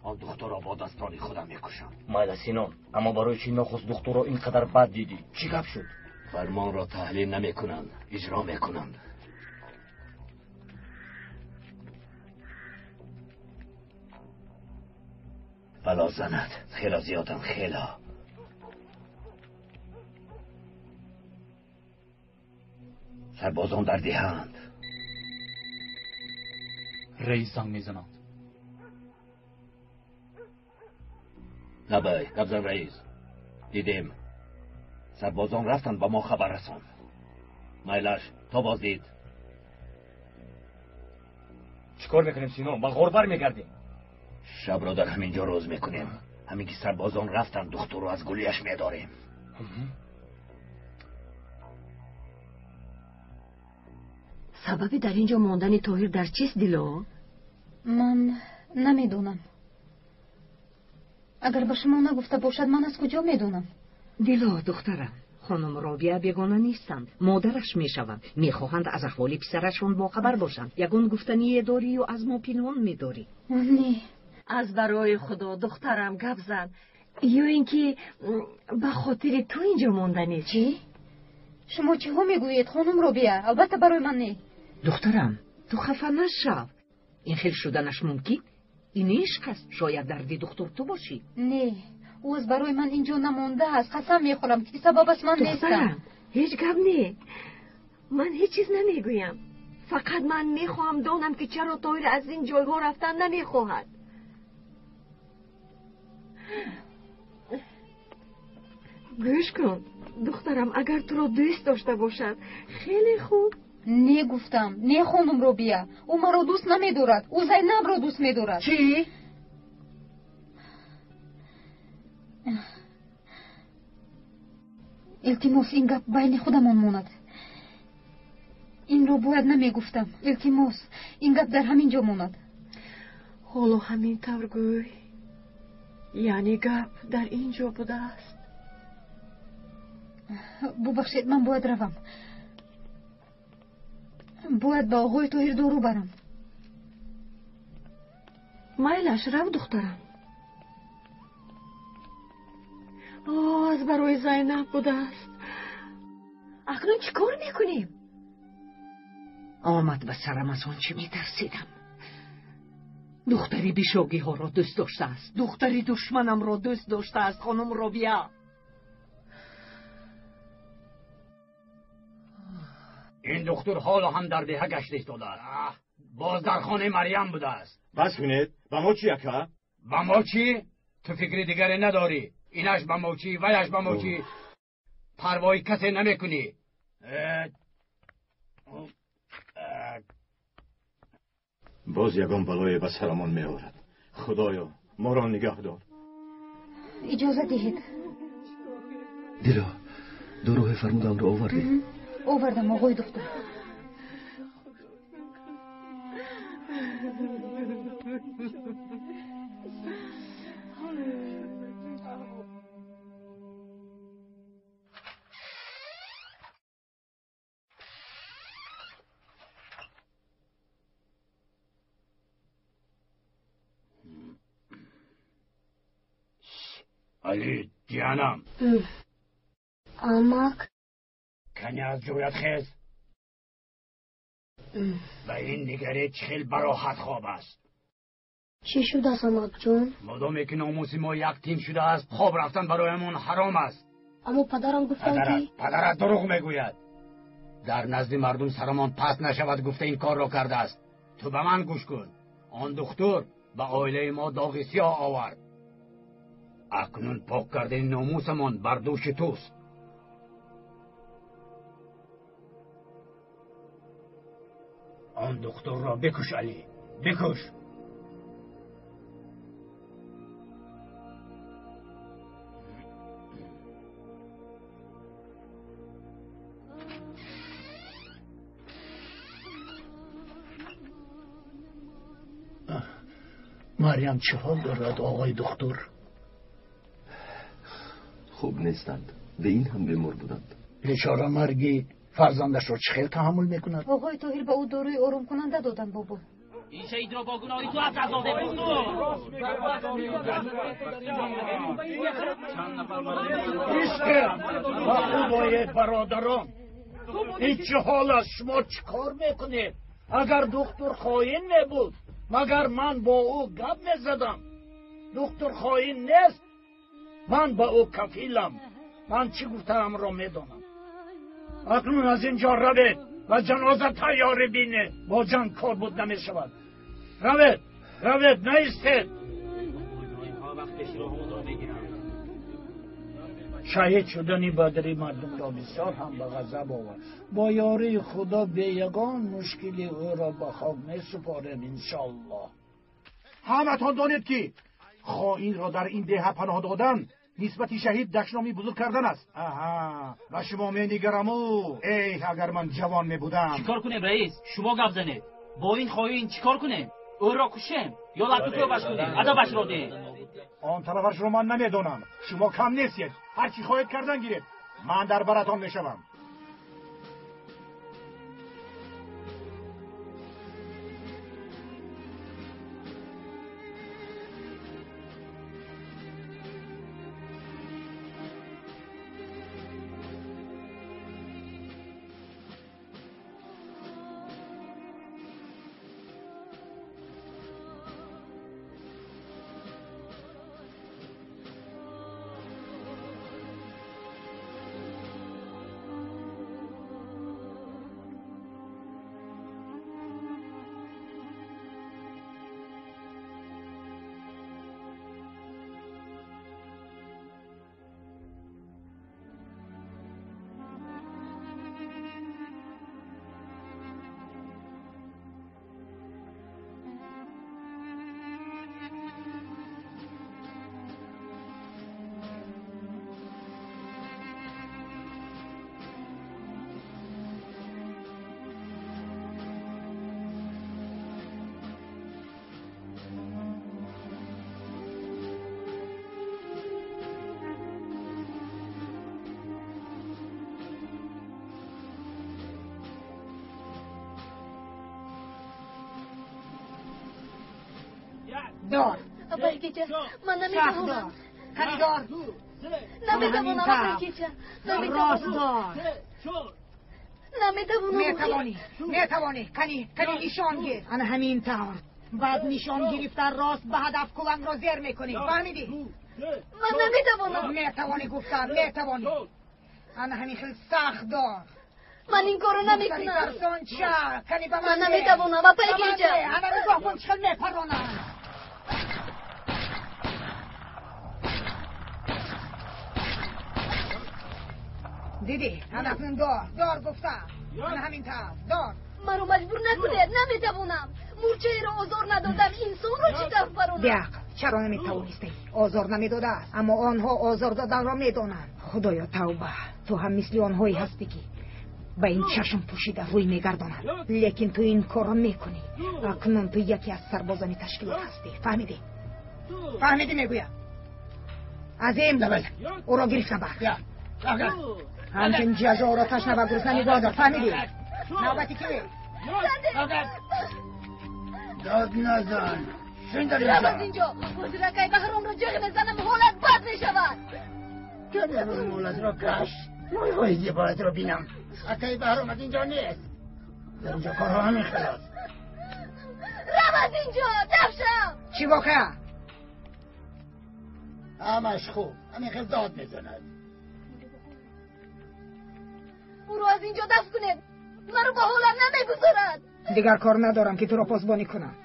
Он духтурро бо дастони худам мекушам. Майла, Синон, аммо барои чӣ нохуст духтурро ин қадар бад дидӣ? Чӣ гап шуд? Фармонро таҳлил намекунанд, иҷро мекунанд. Бало занад, хело зиёдам, хело. Сарбозон дар деҳаанд. Раис занг мезанад. Лабай, гап зан раис. Дидем. Сарбозон рафтанд, ба мо хабар расон. Майлаш, то боздид. Чӣ кор мекунем, Синон? Ба ғор бармегардем? Шабро дар ҳамин ҷо рӯз мекунем. Ҳамин ки сарбозон рафтанд, духтурро аз гулияш медорем. Сабаби дар ин ҷо мондани Тоҳир дар чист, Дило? Ман намедонам. Агар ба шумо нагуфта бошад, ман аз куҷо медонам? Дило, духтарам, хонум Робия бегона нестанд, модараш мешаванд, мехоҳанд аз аҳволи писарашон бохабар бошанд. Ягон гуфтание дорию аз мо пинҳон медорӣ? Не. Аз барои Худо, духтарам, гап зан. Ё ин ки ба хотири ту ин ҷо монданист? Чӣ? Шумо чиҳо мегӯед, хонум Робия? Албатта барои ман не. Духтарам, ту хафа нашав. Ин хел шуданаш мумкин? Ин ишқ аст. Шояд дарди духтур ту бошӣ. Не, ӯ аз барои ман ин ҷо намондааст. Қасам мехӯрам ки сабабаш ман нестам. Духтарам, ҳеҷ гап не. Ман ҳеҷ чиз намегӯям. Фақат ман мехоҳам донам ки чаро Тоҳир аз ин ҷойҳо рафтан намехоҳад. Гӯш кун, духтарам, агар туро дӯст дошта бошад, хеле хуб. Не гуфтам, не хонум Робия, ӯ маро дӯст намедорад, ӯ Зайнабро дӯст медорад. Чӣ? Илтимос, ин гап байни худамон монад. Инро бояд намегуфтам. Илтимос, ин гап дар ҳамин ҷо монад. Ҳоло ҳамин тавр гӯй, яъне гап дар ин ҷо будааст. Бубахшед, ман бояд равам. Бояд ба оғои Тоҳир дору барам. Майлаш, рав, духтарам. Аз барои Зайнаб будааст. Акнун чӣ кор мекунем? Омад ба сарам аз он чӣ метарсидам. Духтари бишогиҳоро дӯст доштааст, духтари душманамро дӯст доштааст, хонум Робия. Ин духтур ҳоло ҳам дар деҳа гашта истодааст. Боз дар хонаи Марьям будааст. Бас кунед, ба мо чӣ, ака? Ба мо чӣ? Ту фикри дигаре надорӣ. Инаш ба мо чӣ, ваяш ба мо чӣ? Парвои касе намекунӣ. Боз ягон балое ба сарамон меорад. Худоё, моро нигаҳ дор. Иҷоза диҳед. Дило, доруҳои фармудамро овардӣ? Овардам, оғои духтур. Али, ҷиянам. Амак. Кани аз ҷоят хез. Ба ин нигаре чӣ хел бароҳат хоб аст. Чӣ шудааст, амакҷон? Модоме ки номуси мо як тим шудааст, хоб рафтан бароямон ҳаром аст. Аммо падарам гуфтанд ки падарат дурӯғ мегӯяд. Дар назди мардум сарамон паст нашавад гуфта ин корро кардааст. Ту ба ман гӯш кун. Он духтур ба оилаи мо доғи сиёҳ овард. Акнун пок кардани номусамон бар дӯши туст. Он духтурро бикуш, Алӣ, бикуш. Марьям чӣ ҳол дорад, оғои духтур? Хуб нестанд. Ба ин ҳам бемор буданд. Бечора марги фарзандашро чӣ хел таҳаммул мекунад? Оғои Тоҳир ба ӯ доруи оромкунанда доданд, бобо. Ин шаҳидро бо гуноҳи ту аз додем, духтур. Истед, ба худое, бародарон, ин чӣ ҳол аст? Шумо чӣ кор мекунед? Агар духтур хоин мебуд, магар ман бо ӯ гап мезадам? Духтур хоин нест, ман ба ӯ кафилам. Ман чӣ гуфтаамро медонам. Акнун аз ин ҷо равед ва ҷаноза тайёрӣ бинед. Бо ҷанг кор буд намешавад. Равед, равед, наистед. Шаҳид шудани Бадрӣ мардумро бисёр ҳам ба ғазаб овард. Бо ёрии Худо бе ягон мушкили ӯро ба хок месупорем, иншоаллоҳ. Ҳаматон донед ки хоинро дар ин деҳа паноҳ додан нисбати шаҳид дашноми бузург кардан аст. Аҳа, ба шумо менигараму. Эй, агар ман ҷавон мебудам. Чӣ кор кунем, раис? Шумо гап занед. Бо ин хоин чӣ кор кунем? Ӯро кушем ё лату кӯбаш кунем? Адабашро диҳем. Он тарафашро ман намедонам. Шумо кам нестед. Ҳар чӣ хоҳед кардан гиред. Ман дар баратон мешавам. Дор. Апайкича, ман наметавонам. Кани дор. Наметавонам, апайкича. Рост дор. Наметавонам. Метавонӣ, метавонӣ. Кани, кани нишон гир. Ана ҳамин тавр. Баъд нишон гирифта рост ба ҳадаф кулангро зер мекунӣ. Фаҳмидӣ? Ман наметавонам. Метавонӣ гуфтам, метавонӣ. Ана ҳамин хел сахт дор. Ман ин корро намекунам. Тарсонча, кани ба ман. Ман наметавонам, апайкича. Ана нигоҳ кун, чӣ хел мепаронам. Дидӣ? Ана акнун дор, дор гуфтам. Ана ҳамин тавр, дор. Маро маҷбур накунед, наметавонам. Мурчаеро озор надодам, инсонро чӣ тавр паронам? Беақл, чаро наметавонистаӣ? Озор намедодааст, аммо онҳо озор доданро медонанд. Худоё, тавба, ту ҳам мисли онҳое ҳастӣ, ки ба ин чашм пӯшида рӯй мегардонанд. Лекин ту ин корро мекунӣ. Акнун ту яке аз сарбозони ташкилот ҳастӣ. Фаҳмидӣ? Фаҳмидӣ мегӯям. Азим, ӯро гирифта бар. Ҳамчун ҷазоро ташна ва гурусна нигоҳ дор. Фаҳмидӣ? Навбати ки? Дод назан. Рав аз инҷо. Ҳозиракай Баҳромро ҷиғ мезанам, ҳолат бад мешавад. Каме рӯмолатро каш. Мӯйҳои зебоятро бинам. Акай Баҳром аз инҷо нест. Дар инҷо корҳо ҳамин хел аст. Рав аз инҷо, дафшам. Чӣ воқеа? Ҳамаш хуб. Ҳамин хел дод мезанад. Ӯро аз инҷо дафт кунед. Маро ба ҳолам намегузорад. Дигар кор надорам, ки туро посбонӣ кунам.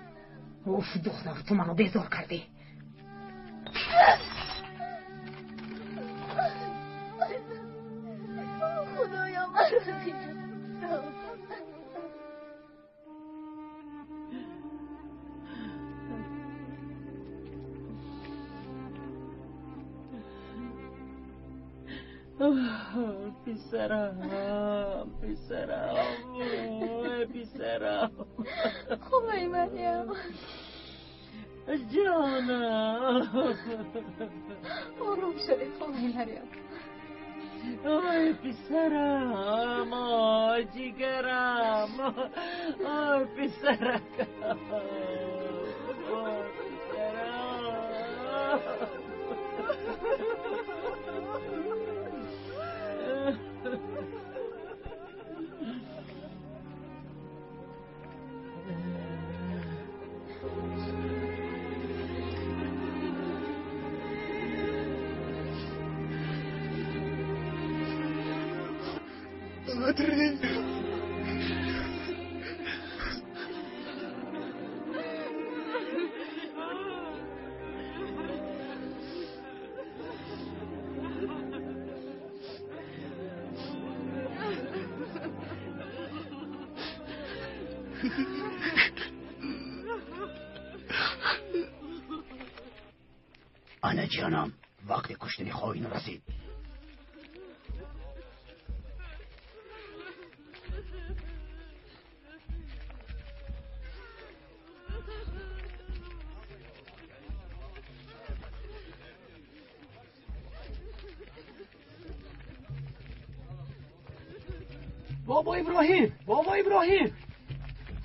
Уф, духтар, ту маро безор кардӣ. Худоё, маро аз инҷо. Писарам, писарам, писарам. Холаи Марьям. Ҷонам. Ором шавед, холаи Марьям. Ой, писарам, ой, ҷигарам, ой, писаракам, ой, писарам. Бадри. Ана ҷонам, вақти куштани хоин расид. Бобо Иброҳим, бобо Иброҳим,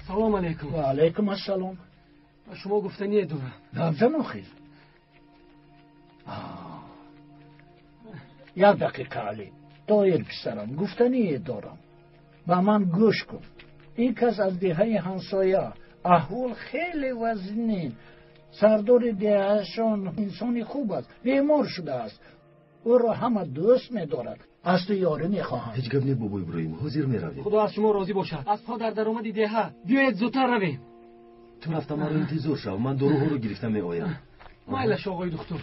салом алейкум. Ва алейкум ассалом. Ба шумо гуфтание дорам. Гап охир. Як дақиқа, Алӣ. Доир писарам, гуфтание дорам. Ба ман гӯш кун. Ин кас аз деҳаи ҳамсоя. Аҳвол хеле вазнин. Сардори деҳашон инсони хуб аст, бемор шудааст. Ӯро ҳама дӯст медорад. Аз ту ёрӣ мехоҳам. Ҳеҷ гап не, бобо Иброҳим, ҳозир меравем. Худо аз шумо розӣ бошад. Аз по дар даромади деҳа. Биёед зудтар равем. Ту рафта маро интизор шав, ман доруҳоро гирифта меоям. Майлаш, оғои духтур.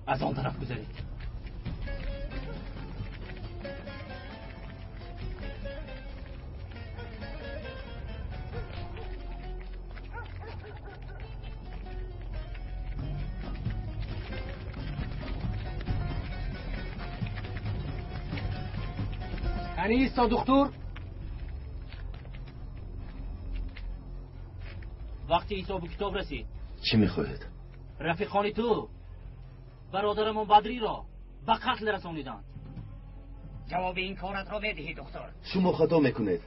Аз он тараф гузаред. Кани исто, духтур. Вақти ҳисобу китоб расид. Чӣ мехоҳед? Рафиқони ту Бародарамон Бадриро ба қатл расониданд. Ҷавоби ин коратро медиҳӣ, духтур. Шумо хато мекунед.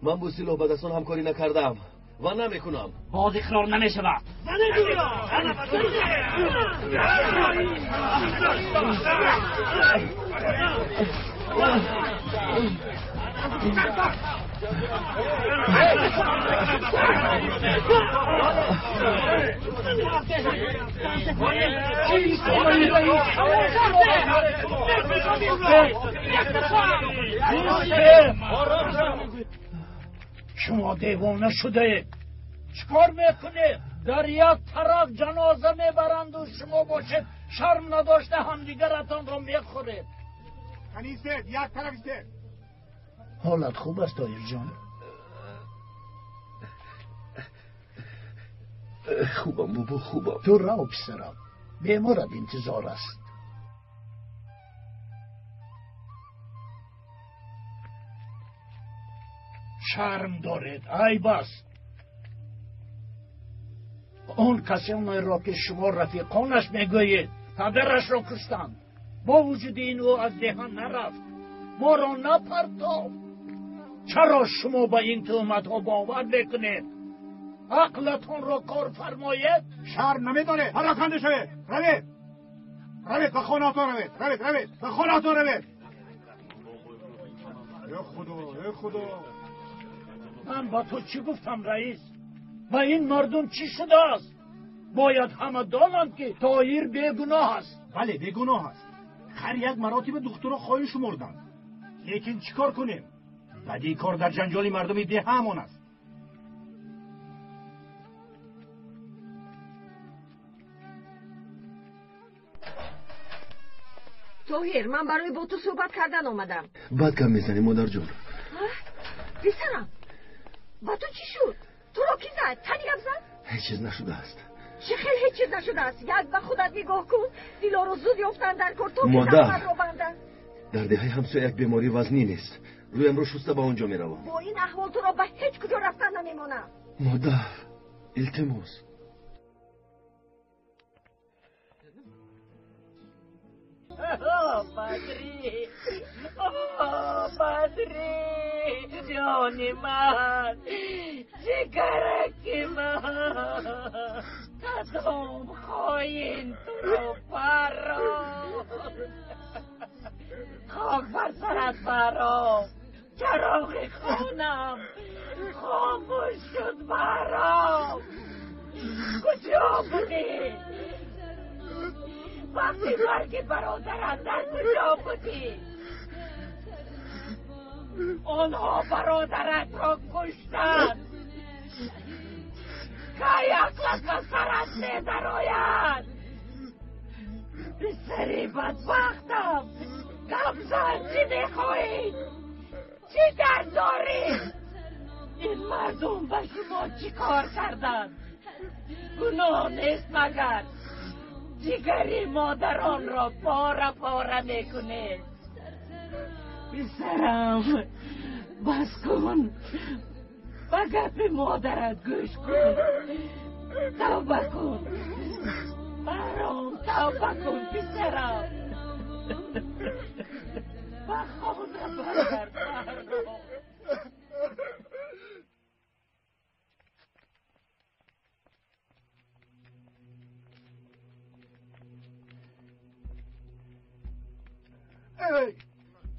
Ман бо силоҳ ба дастон ҳамкорӣ накардаам ва намекунам. Боз иқрор намешавад. Шумо девона шудаед. Чӣ кор мекунед? Дар як тараф ҷаноза мебаранду шумо бошед шарм надошта ҳамдигаратонро мехӯред. Канистед, як тараф истед. Ҳолат хуб аст, Тоҳирҷон? Хубам, бобо, хубам. Ту рав, писарам, беморат интизор аст. Шарм доред, айб аст. Он касонеро ки шумо рафиқонаш мегӯед, падарашро куштанд. Бо вуҷуди ин ӯ аз деҳа нарафт, моро напартофт. Чаро шумо ба ин туҳматҳо бовар мекунед? Ақлатонро кор фармоед. Шарм намедонед, пароканда шавед. Равед, равед, ба хонаатон равед, равед, равед, ба хонаатон равед. Э худо, э худо. Ман ба ту чӣ гуфтам, раис? Ба ин мардум чӣ шудааст? Бояд ҳама донанд, ки Тоҳир бегуноҳ аст. Бале, бегуноҳ аст. Ҳар як маротиба духтуро хоҳӣ шумурданд. Лекин чӣ кор кунем? Бадии кор дар ҷанҷоли мардуми деҳаамон аст. Тоҳир, ман барои бо ту суҳбат кардан омадам. Бад гап мезанӣ, модарҷон. Писарам, ба ту чӣ шуд? Туро ки зад? Тани гап зад? Ҳеҷ чиз нашудааст. Чӣ хел ҳеҷ чиз нашудааст? Як ба худат нигоҳ кун. Дилоро зуд ёфтанд дар кор, то ки Модар, захматро банданд. Дар деҳаи ҳамсоя як бемории вазнин аст. Рӯямро шуста ба он ҷо меравам. Бо ин аҳвол туро ба ҳеҷ куҷо рафтан намемонам. Модар, илтимос. Бадри, Бадри, ҷони ман, ҷигараки ман, кадом хоин туро паронд? Хок бар сарат баром, чароғи хонам хомӯш шуд баром. Куҷо будӣ? Вақти марги бародарат дар куҷо будӣ? Онҳо бародаратро куштанд. Кай ақлат ба сарат медарояд? Писари бадбахтам, гап зан, чӣ мехоҳӣ? Чӣ дард дорӣ? Ин мардум ба шумо чӣ кор карданд? Гуноҳ нест магар? Ҷигари модаронро пора пора мекунед. Писарам, бас кун, ба гапи модарат гӯш кун, тавба кун, баром, тавба кун, писарам. Ба хона баргард, баром.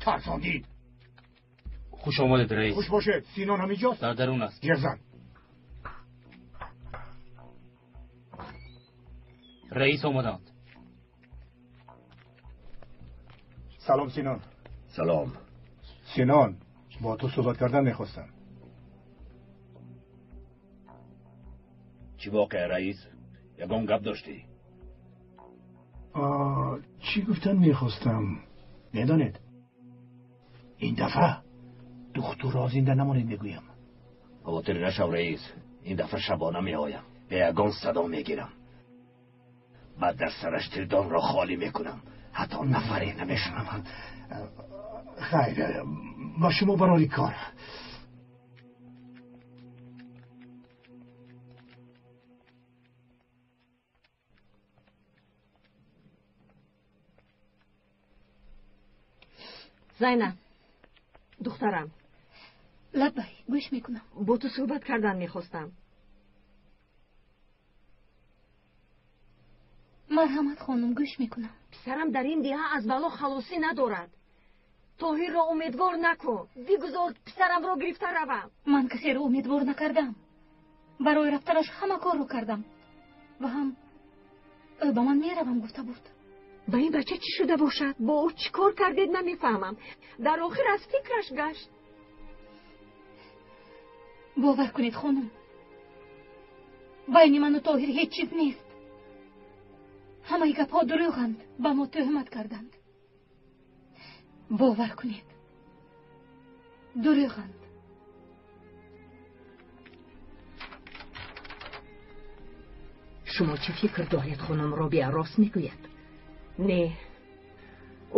Тарсондид. Хуш омадед, раис. Хуш бошед. Синон ҳаминҷост? Дар дарун аст. Ҷерзан. Раис омаданд. Салом, Синон. Салом. Синон, бо ту суҳбат кардан мехостам. Чӣ воқеа, раис? Ягон гап доштӣ? Чӣ гуфтан мехостам? Медонед, ин дафъа духтурро зинда намонед мегӯям. Хотир нашав, раис. Ин дафъа шабона меоям. Бе ягон садо мегирам. Баъд дар сараш тирдонро холӣ мекунам. Ҳатто нафаре намешунаванд. Хайр, ба шумо барори кор. Зайнаб, духтарам. Лаббай, гӯш мекунам. Бо ту суҳбат кардан мехостам. Марҳамат, хонум, гӯш мекунам. Писарам дар ин деҳа аз бало халосӣ надорад. Тоҳирро умедвор накун. Бигузор писарамро гирифта равам. Ман касеро умедвор накардам. Барои рафтанаш ҳама корро кардам. Ва ҳам ӯ ба ман меравам гуфта буд. Ба ин бача чӣ шуда бошад? Бо ӯ чӣ кор кардед намефаҳмам. Дар охир аз фикраш гашт. Бовар кунед, хонум, байни ману Тоҳир ҳеҷ чиз нест. Ҳамаи гапҳо дурӯғанд, ба мо тӯҳмат карданд. Бовар кунед, дурӯғанд. Шумо чӣ фикр доред, хонум Робиа рост мегӯяд? Не,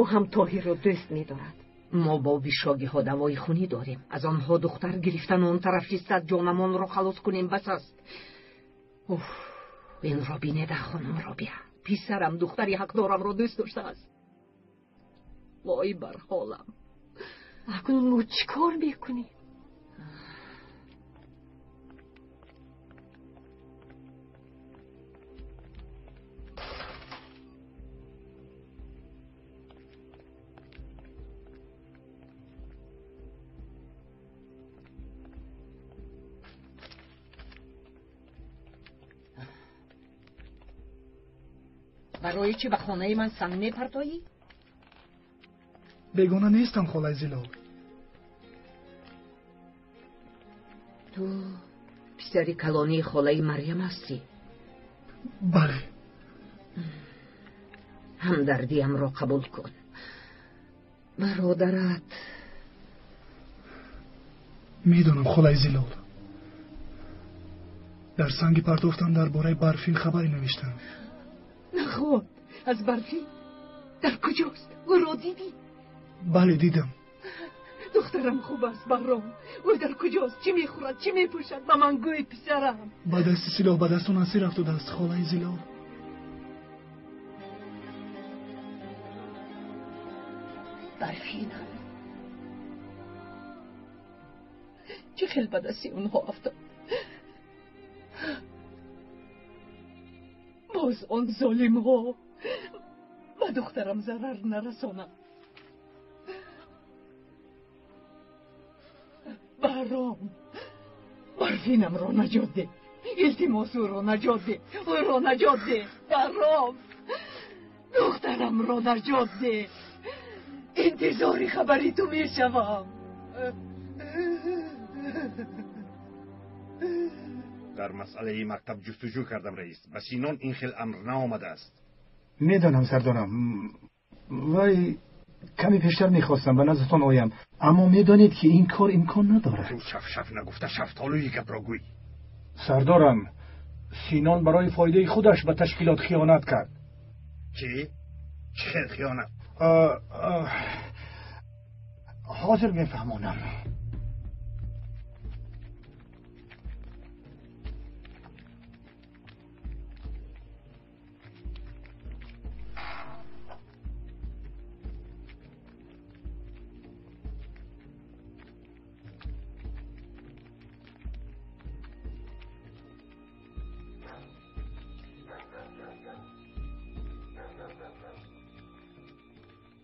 ӯ ҳам Тоҳирро дӯст медорад. Мо бо бишогиҳо давои хунӣ дорем. Аз онҳо духтар гирифтан он тараф фисад ҷонамонро халос кунем бас аст. Уф, инро бинеда, хонум Робиа. Писарам духтари ҳақдорамро дӯст доштааст. Вой бар ҳолам. Акнун мо чӣ кор мекунем? Барои чӣ ба хонаи ман санг мепартоӣ? Бегона нестам, холаи Зилол. Ту писари калонии холаи Марьям ҳастӣ? Бале. Ҳамдардиамро қабул кун. Бародарат. Медонам, холаи Зилол. Дар санги партофтан дар бораи Барфин хабаре навиштам. Наход, аз Барфин? Дар куҷост? Ӯро дидӣ? Бале, дидам. Духтарам хуб аст, Баҳром. Ӯ дар куҷост? Чӣ мехӯрад? Чӣ мепӯшад? Ба ман гӯй, писарам. Ба дасти силоҳ ба дастон асир афтодааст, холаи Зилол. Барфинам чӣ хел ба дасти онҳо афтод? Боз он золимҳо ба духтарам зарар нарасонанд. Баҳром, Барфинамро наҷот деҳ. Илтимос, ӯро наҷот деҳ. Ӯро наҷот деҳ. Баҳром, духтарамро наҷот деҳ. Интизори хабари ту мешавам. Дар масъалаи мактаб ҷустуҷӯ кардам, раис. Ба Синон ин хел амр наомадааст. Медонам, сардорам. Вай каме пештар мехостам ба наздатон оям, аммо медонед, ки ин кор имкон надорад. Ту шафшаф нагуфта шафтолӯи гапро гӯй. Сардорам, Синон барои фоидаи худаш ба ташкилот хиёнат кард. Чӣ? Чӣ хел хиёнат? Ҳозир мефаҳмонам.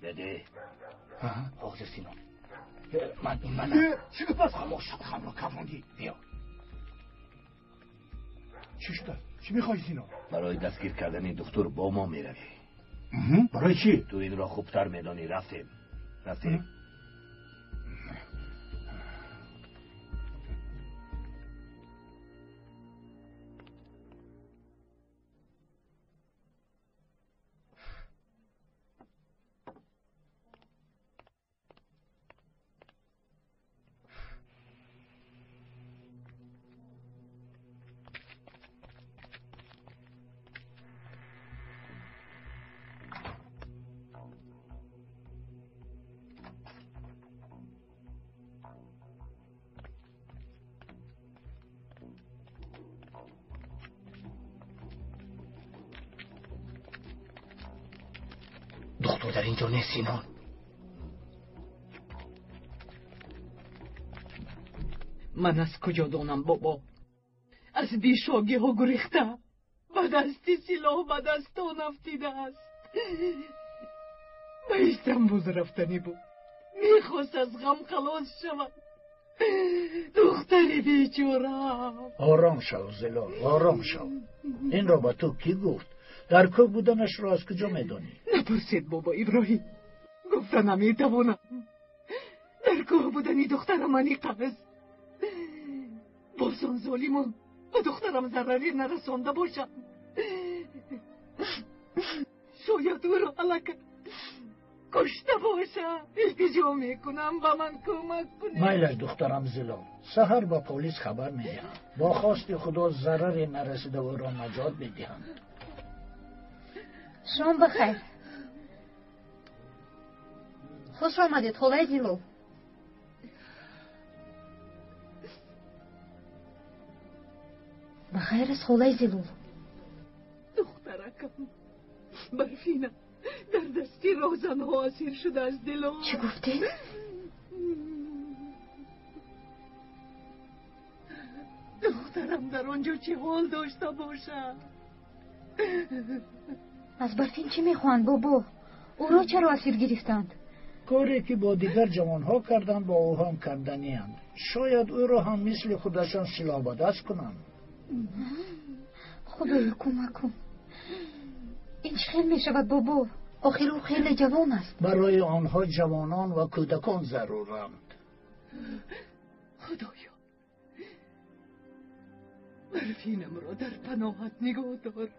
Деде, ҳозир Синон. Ман ин манам. Чӣ гап аст? Хомӯш, шабхамро кафондӣ. Биё. Чӣ шудааст? Чӣ мехоҳӣ, Синон? Барои дастгир кардани духтур бо мо меравӣ. Барои чӣ? Ту инро хубтар медонӣ. Рафтем. Рафтем. Духтур дар ин ҷо нест, Синон. Ман аз куҷо донам, бобо? Аз бешогиҳо гурехта, ба дасти силоҳ ба дастон афтидааст. Ба Истанбул рафтанӣ буд. Мехост аз ғам халос шавад. Духтари бечора. Ором шав, Зилол, ором шав. Инро ба ту кӣ гуфт? Дар кӯҳ буданашро аз куҷо медонӣ? Напурсед, бобо Иброҳим. Гуфта наметавонам. Дар кӯҳ будани духтарам аниқ аст. Боз он золимон ба духтарам зараре нарасонда бошанд. Шояд ӯро аллакай кушта бошад. Илтиҷо мекунам, ба ман кӯмак кунед. Майлаш, духтарам Зилол. Саҳар ба полис хабар медиҳам. Бо хости Худо зараре нарасида ӯро наҷот медиҳанд. Шом бахайр. Хуш омадед, холаи Зилол. Бахайр аст, холаи Зилол. Духтаракам Барфина дар дасти роҳзанҳо асир шудааст, Дилол. Чӣ гуфтед? Духтарам дар он ҷо чӣ ҳол дошта бошад? Аз Барфин чӣ мехоҳанд, бобо? Ӯро чаро асир гирифтанд? Коре ки бо дигар ҷавонҳо карданд, бо ӯ ҳам карданианд. Шояд ӯро ҳам мисли худашон силоҳ ба даст кунанд. Худоё, кӯмак кун. Ин чӣ хел мешавад, бобо? Охир ӯ хеле ҷавон аст. Барои онҳо ҷавонон ва кӯдакон заруранд. Худоё, Барфинамро дар паноҳат нигоҳ дор.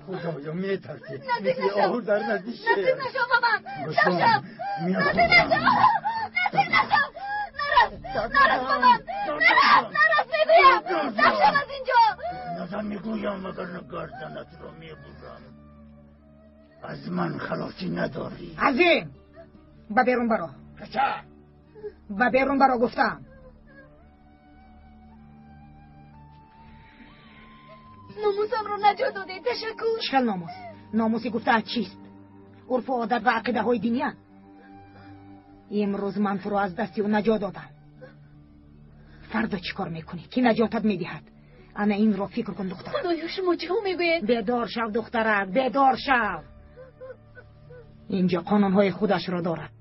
Худоё, метарсӣ. Наздик Мисли нашав. оҳур дар назди шер. Наздик нашав ба ман. Гӯшон, Нашав. Наздик нашав. Наздик нашав. Нарас. Нарас ба ман. Нарас, нарас мегӯям. Нашав аз инҷо. Назан мегӯям, вагарна гарданатро мебурам. Аз ман халосӣ надорӣ. Азим, ба берун баро. Кача? Ба берун баро гуфтам. Номусамро наҷот додед. Ташаккур. Чӣ хел номус? Номуси гуфтаат чист? Урфу одат ва ақидаҳои диния? Имрӯз ман туро аз дасти ӯ наҷот додам. Фардо чӣ кор мекунӣ? Кӣ наҷотат медиҳад? Ана инро фикр кун, духтарак. Худоё, шумо чӣ мегӯед? Бедор шав, духтарак, бедор шав. Инҷо қонунҳои худашро дорад.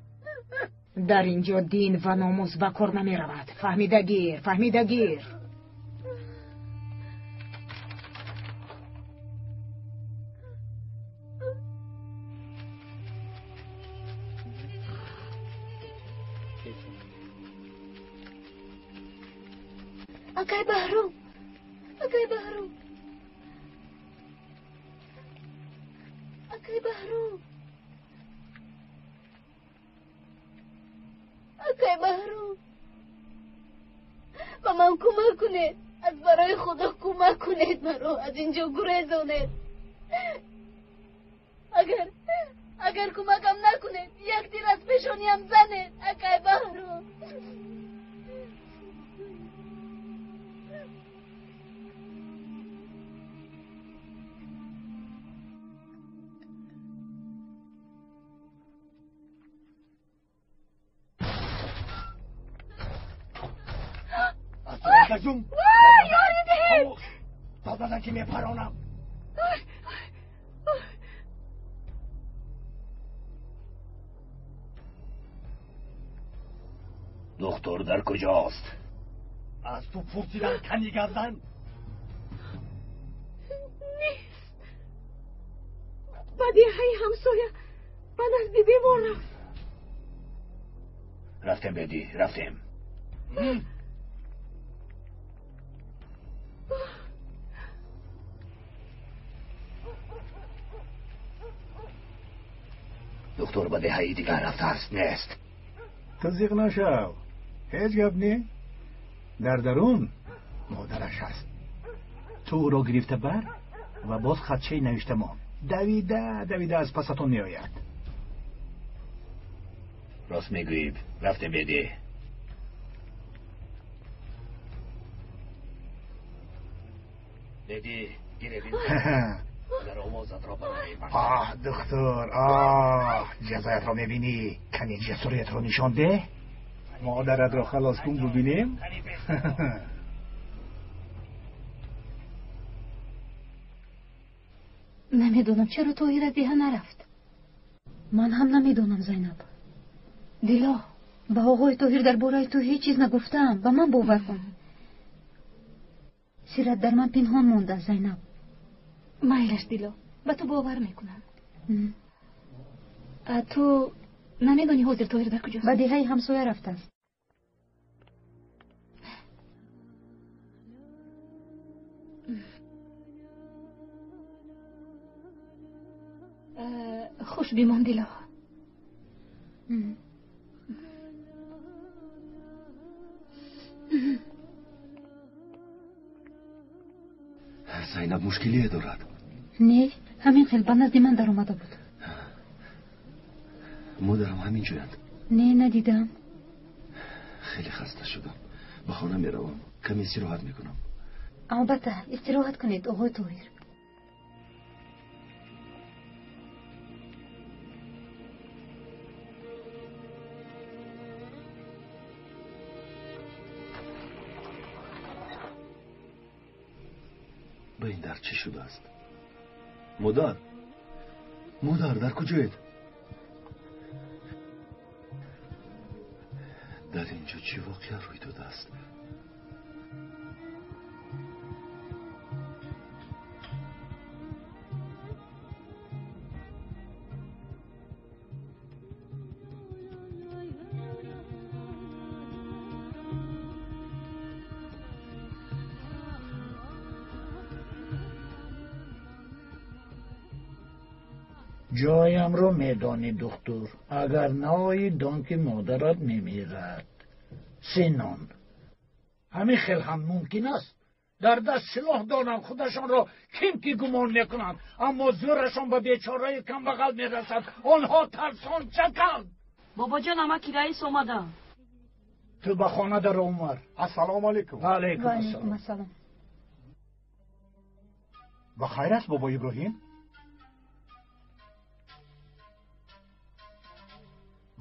Дар инҷо дин ва номус ба кор намеравад. Фаҳмида гир, фаҳмида гир. Акай Баҳром, акай Баҳром, акай Баҳром, акай Баҳром, ба ман кӯмак кунед. Аз барои Худо кӯмак кунед, маро аз инҷо гурезонед. Агар кӯмакам накунед, як тир аз пешониям занед, акай Баҳром. Ҷум. Вай, ёри диҳед! Дод назан ки мепаронам. Духтур дар куҷост? Аз ту пурсидам, кани гап зан. Нест. Ба деҳаи ҳамсоя ба назди бемор рафт. Рафтем, бедӣ, рафтем. Духтур ба деҳаи дигар рафтааст, нест. Ту зиқ нашав, ҳеҷ гап не. Дар дарун модараш ҳаст. Ту ӯро гирифта бар ва боз хатчаи навишта мон. Давида давида аз пасатон меояд. Рост мегӯӣ, рафтем, бедӣ. Беди, гиребин. Агар овозатро барои Оҳ, духтур, оҳ, ҷазоятро мебинӣ. Кани ҷасориятро нишон деҳ. Модаратро халос кун, бубинем. Намедонам, чаро Тоҳир аз деҳа нарафт. Ман ҳам намедонам, Зайнаб. Дило, ба оғои Тоҳир дар бораи ту ҳеҷ чиз нагуфтаам. Ба ман бовар кун. Сират дар ман пинҳон мондааст, Зайнаб. Майлаш, Дило, ба ту бовар мекунам. Ту намедонӣ ҳозир Тоҳир дар куҷост? Ба деҳаи ҳамсоя рафтааст. Хуш бимон, Дило. Зайнаб мушкилие дорад? Не, ҳамин хел ба назди ман даромада буд. Модарам ҳамин ҷоянд? Не, надидам. Хеле хаста шудам. Ба хона меравам. Каме истироҳат мекунам. Албатта, истироҳат кунед, оғои Тоҳир. Ба ин дар чӣ шудааст? Модар, модар, дар куҷоед? Дар ин ҷо чӣ воқеа рӯй додааст? Ҷоямро медонӣ, духтур. Агар наоӣ, дон ки модарат мемирад. Синон, ҳамин хел ҳам мумкин аст. Дар даст силоҳ доранд, худашонро ким ки гумон мекунанд, аммо зӯрашон ба бечораи камбағал мерасад. Онҳо тарсончаканд. Бобоҷон, амаки раис омадам. Ту ба хона даро, Умар. Ассалому алайкум. Ва алайкум ассалом. Ба хайр аст, бобо Иброҳим?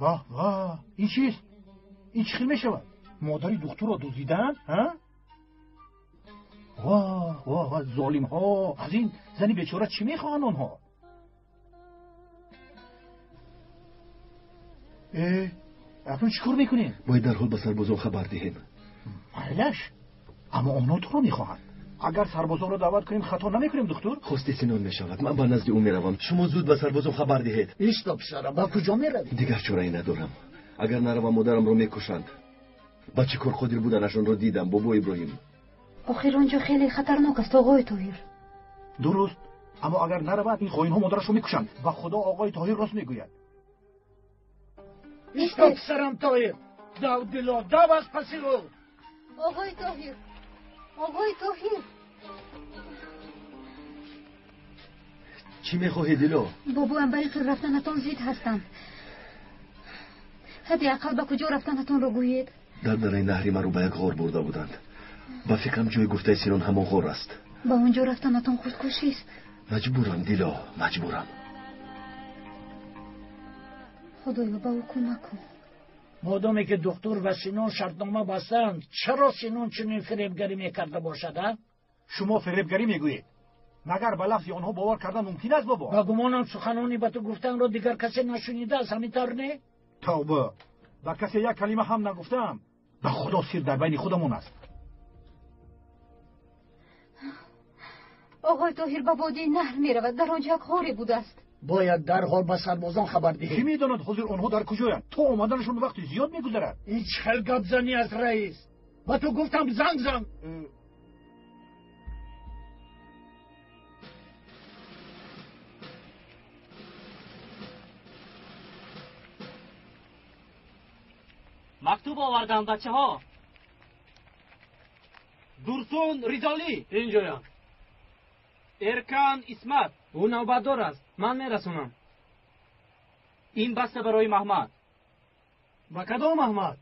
Ваҳ, ваҳ, ин чист? Ин чӣ хел мешавад? Модари духтурро дуздидаанд? Воҳ, воҳ, золимҳо! Аз ин зани бечора чӣ мехоҳанд онҳо? Э, акнун чӣ кор мекунем? Бояд дарҳол ба сарбозон хабар диҳем. Майлаш, аммо онҳо туро мехоҳанд. Агар сарбозонро даъват кунем, хато намекунем, духтур? Хости Синон мешавад. Ман ба назди ӯ меравам. Шумо зуд ба сарбозон хабар диҳед. Исто, писарам, ба куҷо меравӣ? Дигар чорае надорам. Агар наравам, модарамро мекушанд. Ба чӣ кор қодир буданашонро дидам, бобо Иброҳим. Охир он ҷо хеле хатарнок аст, оғои Тоҳир. Дуруст, аммо агар наравад, ин хоинҳо модарашро мекушанд. Ба худо, оғои Тоҳир рост мегӯяд. Исто, писарам Тоҳир. Дав, Дило, дав аз паси ӯ. Оғои Тоҳир, оғои Тоҳир. Чӣ мехоҳӣ, Дило? Бобоям ба ин хел рафтанатон зид ҳастанд. Ҳадди ақал ба куҷо рафтанатонро гӯед. Дар дараи наҳри маро ба як ғор бурда буданд. Ба фикрам, ҷои гуфтаи Синон ҳамон ғор аст. Ба он ҷо рафтанатон худкушист. Маҷбурам, Дило, маҷбурам. Худоё, ба ӯ кӯмак кун. Модоме ки духтур ва Синон шартнома бастанд, чаро Синон чунин фиребгарӣ мекарда бошад, а? Шумо фиребгарӣ мегӯед. Магар ба лафзи онҳо бовар кардан мумкин аст, бобо? Ба гумонам, суханони ба ту гуфтанро дигар касе нашунидааст, ҳамин тавр не? Тавба, ба касе як калима ҳам нагуфтаам. Ба худо, сир дар байни худамон аст. Оғои Тоҳир ба водии наҳр меравад. Дар он ҷо як ғоре будааст. Бояд дарҳол ба сарбозон хабар диҳем. Кӣ медонад ҳозир онҳо дар куҷоянд? То омаданашон вақти зиёд мегузарад. Ин чӣ хел гапзанӣ аст, раис? Ба ту гуфтам, занг зан. Мактуб овардам, бачаҳо. Дурсун Ризолӣ. Инҷоям. Эркан Исмат. Ӯ навбатдор аст, ман мерасонам. Ин баста барои Маҳмад. Ба кадом Маҳмад?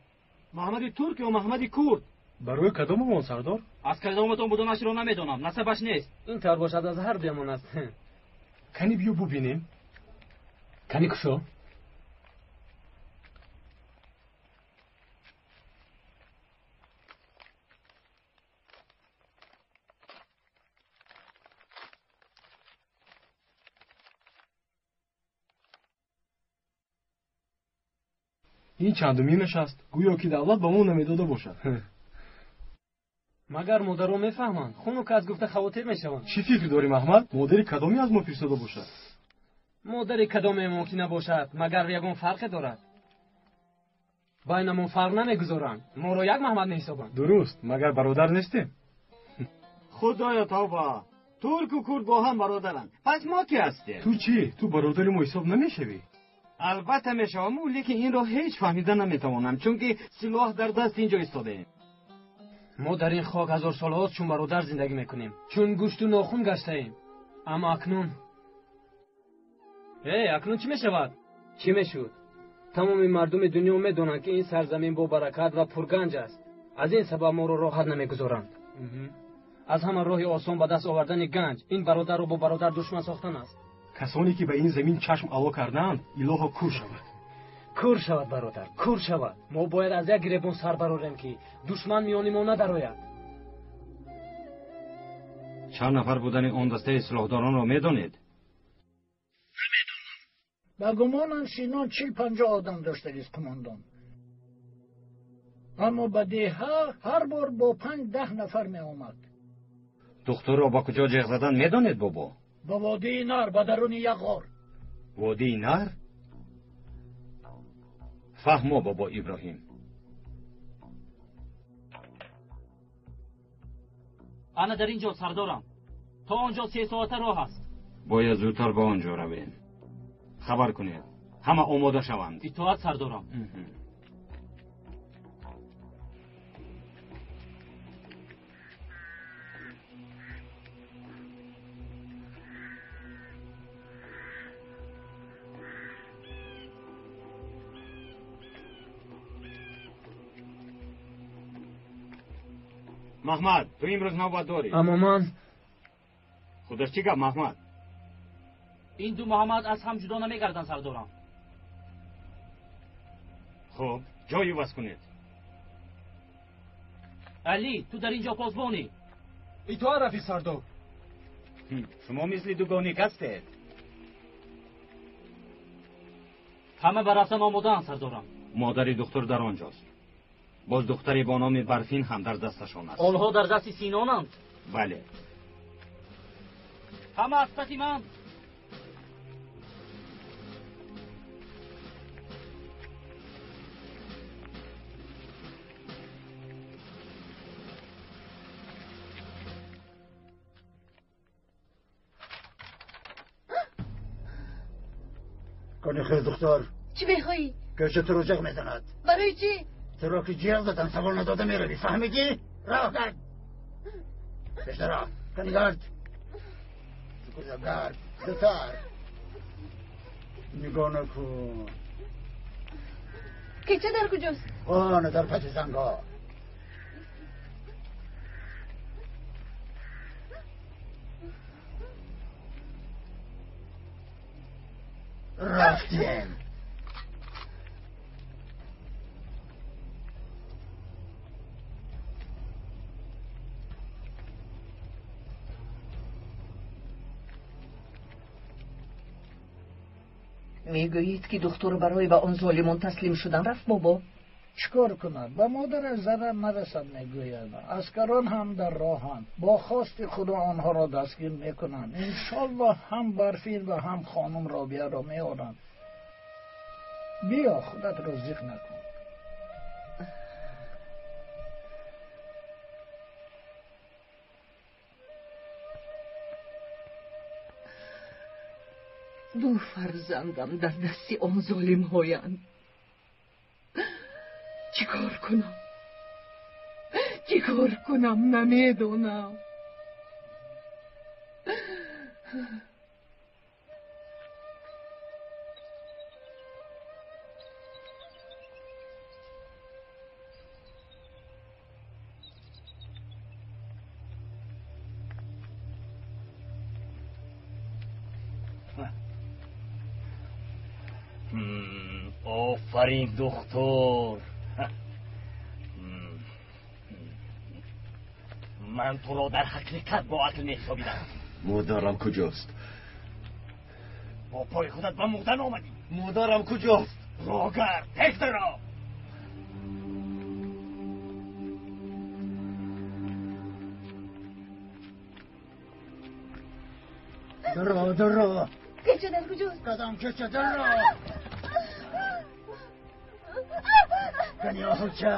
Маҳмади турк ё Маҳмади курд? Барои кадомамон, сардор? Аз кадоматон буданашро намедонам, насабаш нест. Ин тавр бошад, аз ҳар дуямон аст. Кани биё бубинем. Кани кушо. Ин чандуминаш аст, гӯё ки давлат ба мо намедода бошад. Магар модарон мефаҳманд, хунук аз гуфта хавотир мешаванд. Чӣ фикр дорӣ, Маҳмад? Модари кадоме аз мо фиристода бошад? Модари кадоме мумкин набошад, магар ягон фарқе дорад? Байнамон фарқ намегузоранд, моро як Маҳмад меҳисобанд. Дуруст, магар бародар нестем? Худоё тавба, турку курд бо ҳам бародаранд. Пас мо ки ҳастем? Ту чӣ? Ту бародари мо ҳисоб намешавӣ? Албатта мешавам, лекин инро ҳеҷ фаҳмида наметавонам, чунки силоҳ дар даст инҷо истодаем. Мо дар ин хок ҳазорсолаҳост чун бародар зиндагӣ мекунем, чун гӯшту нохун гаштаем. Аммо акнун акнун чӣ мешавад? Чӣ мешуд? Тамоми мардуми дунё медонанд, ки ин сарзамин бо баракат ва пурганҷ аст. Аз ин сабаб моро роҳат намегузоранд. Аз ҳама роҳи осон ба даст овардани ганҷ ин бародарро бо бародар душман сохтан аст. Касоне ки ба ин замин чашм ало кардаанд, илоҳо кур шавад. Кур шавад, бародар, кур шавад. Мо бояд аз як гиребон сар барорем, ки душман миёни мо надарояд. Чанд нафар будани он дастаи силоҳдоронро медонед? Намедонам. Ба гумонам Синон 40-50 одам доштагист, қумондон. Аммо ба деҳа ҳар бор бо 5-10 нафар меомад. Духтурро ба куҷо ҷеғ задан медонед, бобо? Ба водии Нар, ба даруни як ғор. Водии Нар? Фаҳмо, бобо Иброҳим. Ана дар ин ҷо, сардорам. То он ҷо 3 соата роҳ аст. Бояд зудтар ба он ҷо равем. Хабар кунед, ҳама омода шаванд. Итоат, сардорам. Маҳмад, ту имрӯз навбат дорӣ. Аммо ман худаш чӣ гап, Маҳмад? Ин ду Муҳаммад аз ҳам ҷудо намегарданд, сардорам. Хуб, ҷой иваз кунед. Алӣ, ту дар ин ҷо посбонӣ. Итоат, рафиқ сардор. Шумо мисли дугоник ҳастед. Ҳама ба рафтан омодаанд, сардорам. Модари духтур дар он ҷост. Боз духтаре бо номи Барфин ҳам дар дасташон аст. Онҳо дар дасти Синонанд? Бале. Ҳама аз паси ман. Кани хез, духтар. Чӣ мехоҳӣ? Кеша туро ҷеғ мезанад. Барои чӣ? Туро ки ҷеғ задам, савол надода меравӣ, фаҳмидӣ? Роҳ гард. Пештара, кани гард. Куҷо гард? Зудтар. Нигоҳ накун. Кеча дар куҷост? Оне дар паси зангҳо. Рафтем. Мегӯед, ки духтур барои ба он золимон таслим шудан рафт, бобо? Чӣ кор кунад? Ба модараш зарар нарасад, мегӯяд. Аскарон ҳам дар роҳанд. Бо хости худо онҳоро дастгир мекунанд. Иншоллоҳ ҳам Барфин ва ҳам хонум Робияро меоранд. Биё, худатро зиқ накун. Ду фарзандам дар дасти он золимҳоянд. Чӣ кор кунам? Чӣ кор кунам, намедонам. Офарин, духтур. Ман туро дар ҳақиқат бо ақл меҳисобидам. Модарам куҷост? Бо пои худат ба мурдан омадӣ. Модарам куҷост? Рогард, тез даро. Даро, даро. Кеча дар куҷост? Кадом кеча? Даро. Кани оҳуча,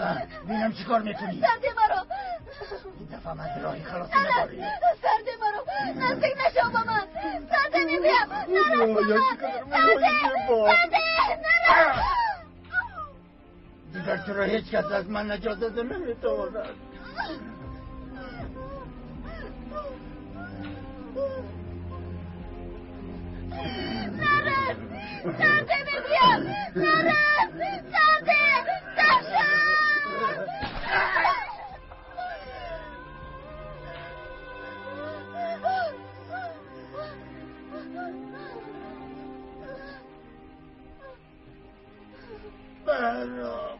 бинам чӣ кор мекунӣ? Сарде маро. Ин дафъа ман роҳи халосӣ надорӣ. Сарде маро, наздик нашав ба ман. Сарде мегӯям, нарас ба ман. Сарде, сарде, нарас. Дигар туро ҳеҷ кас аз ман наҷот дода наметавонад. Нарас, сарде мегӯям, нарас, сарде, сарша. Баҳром.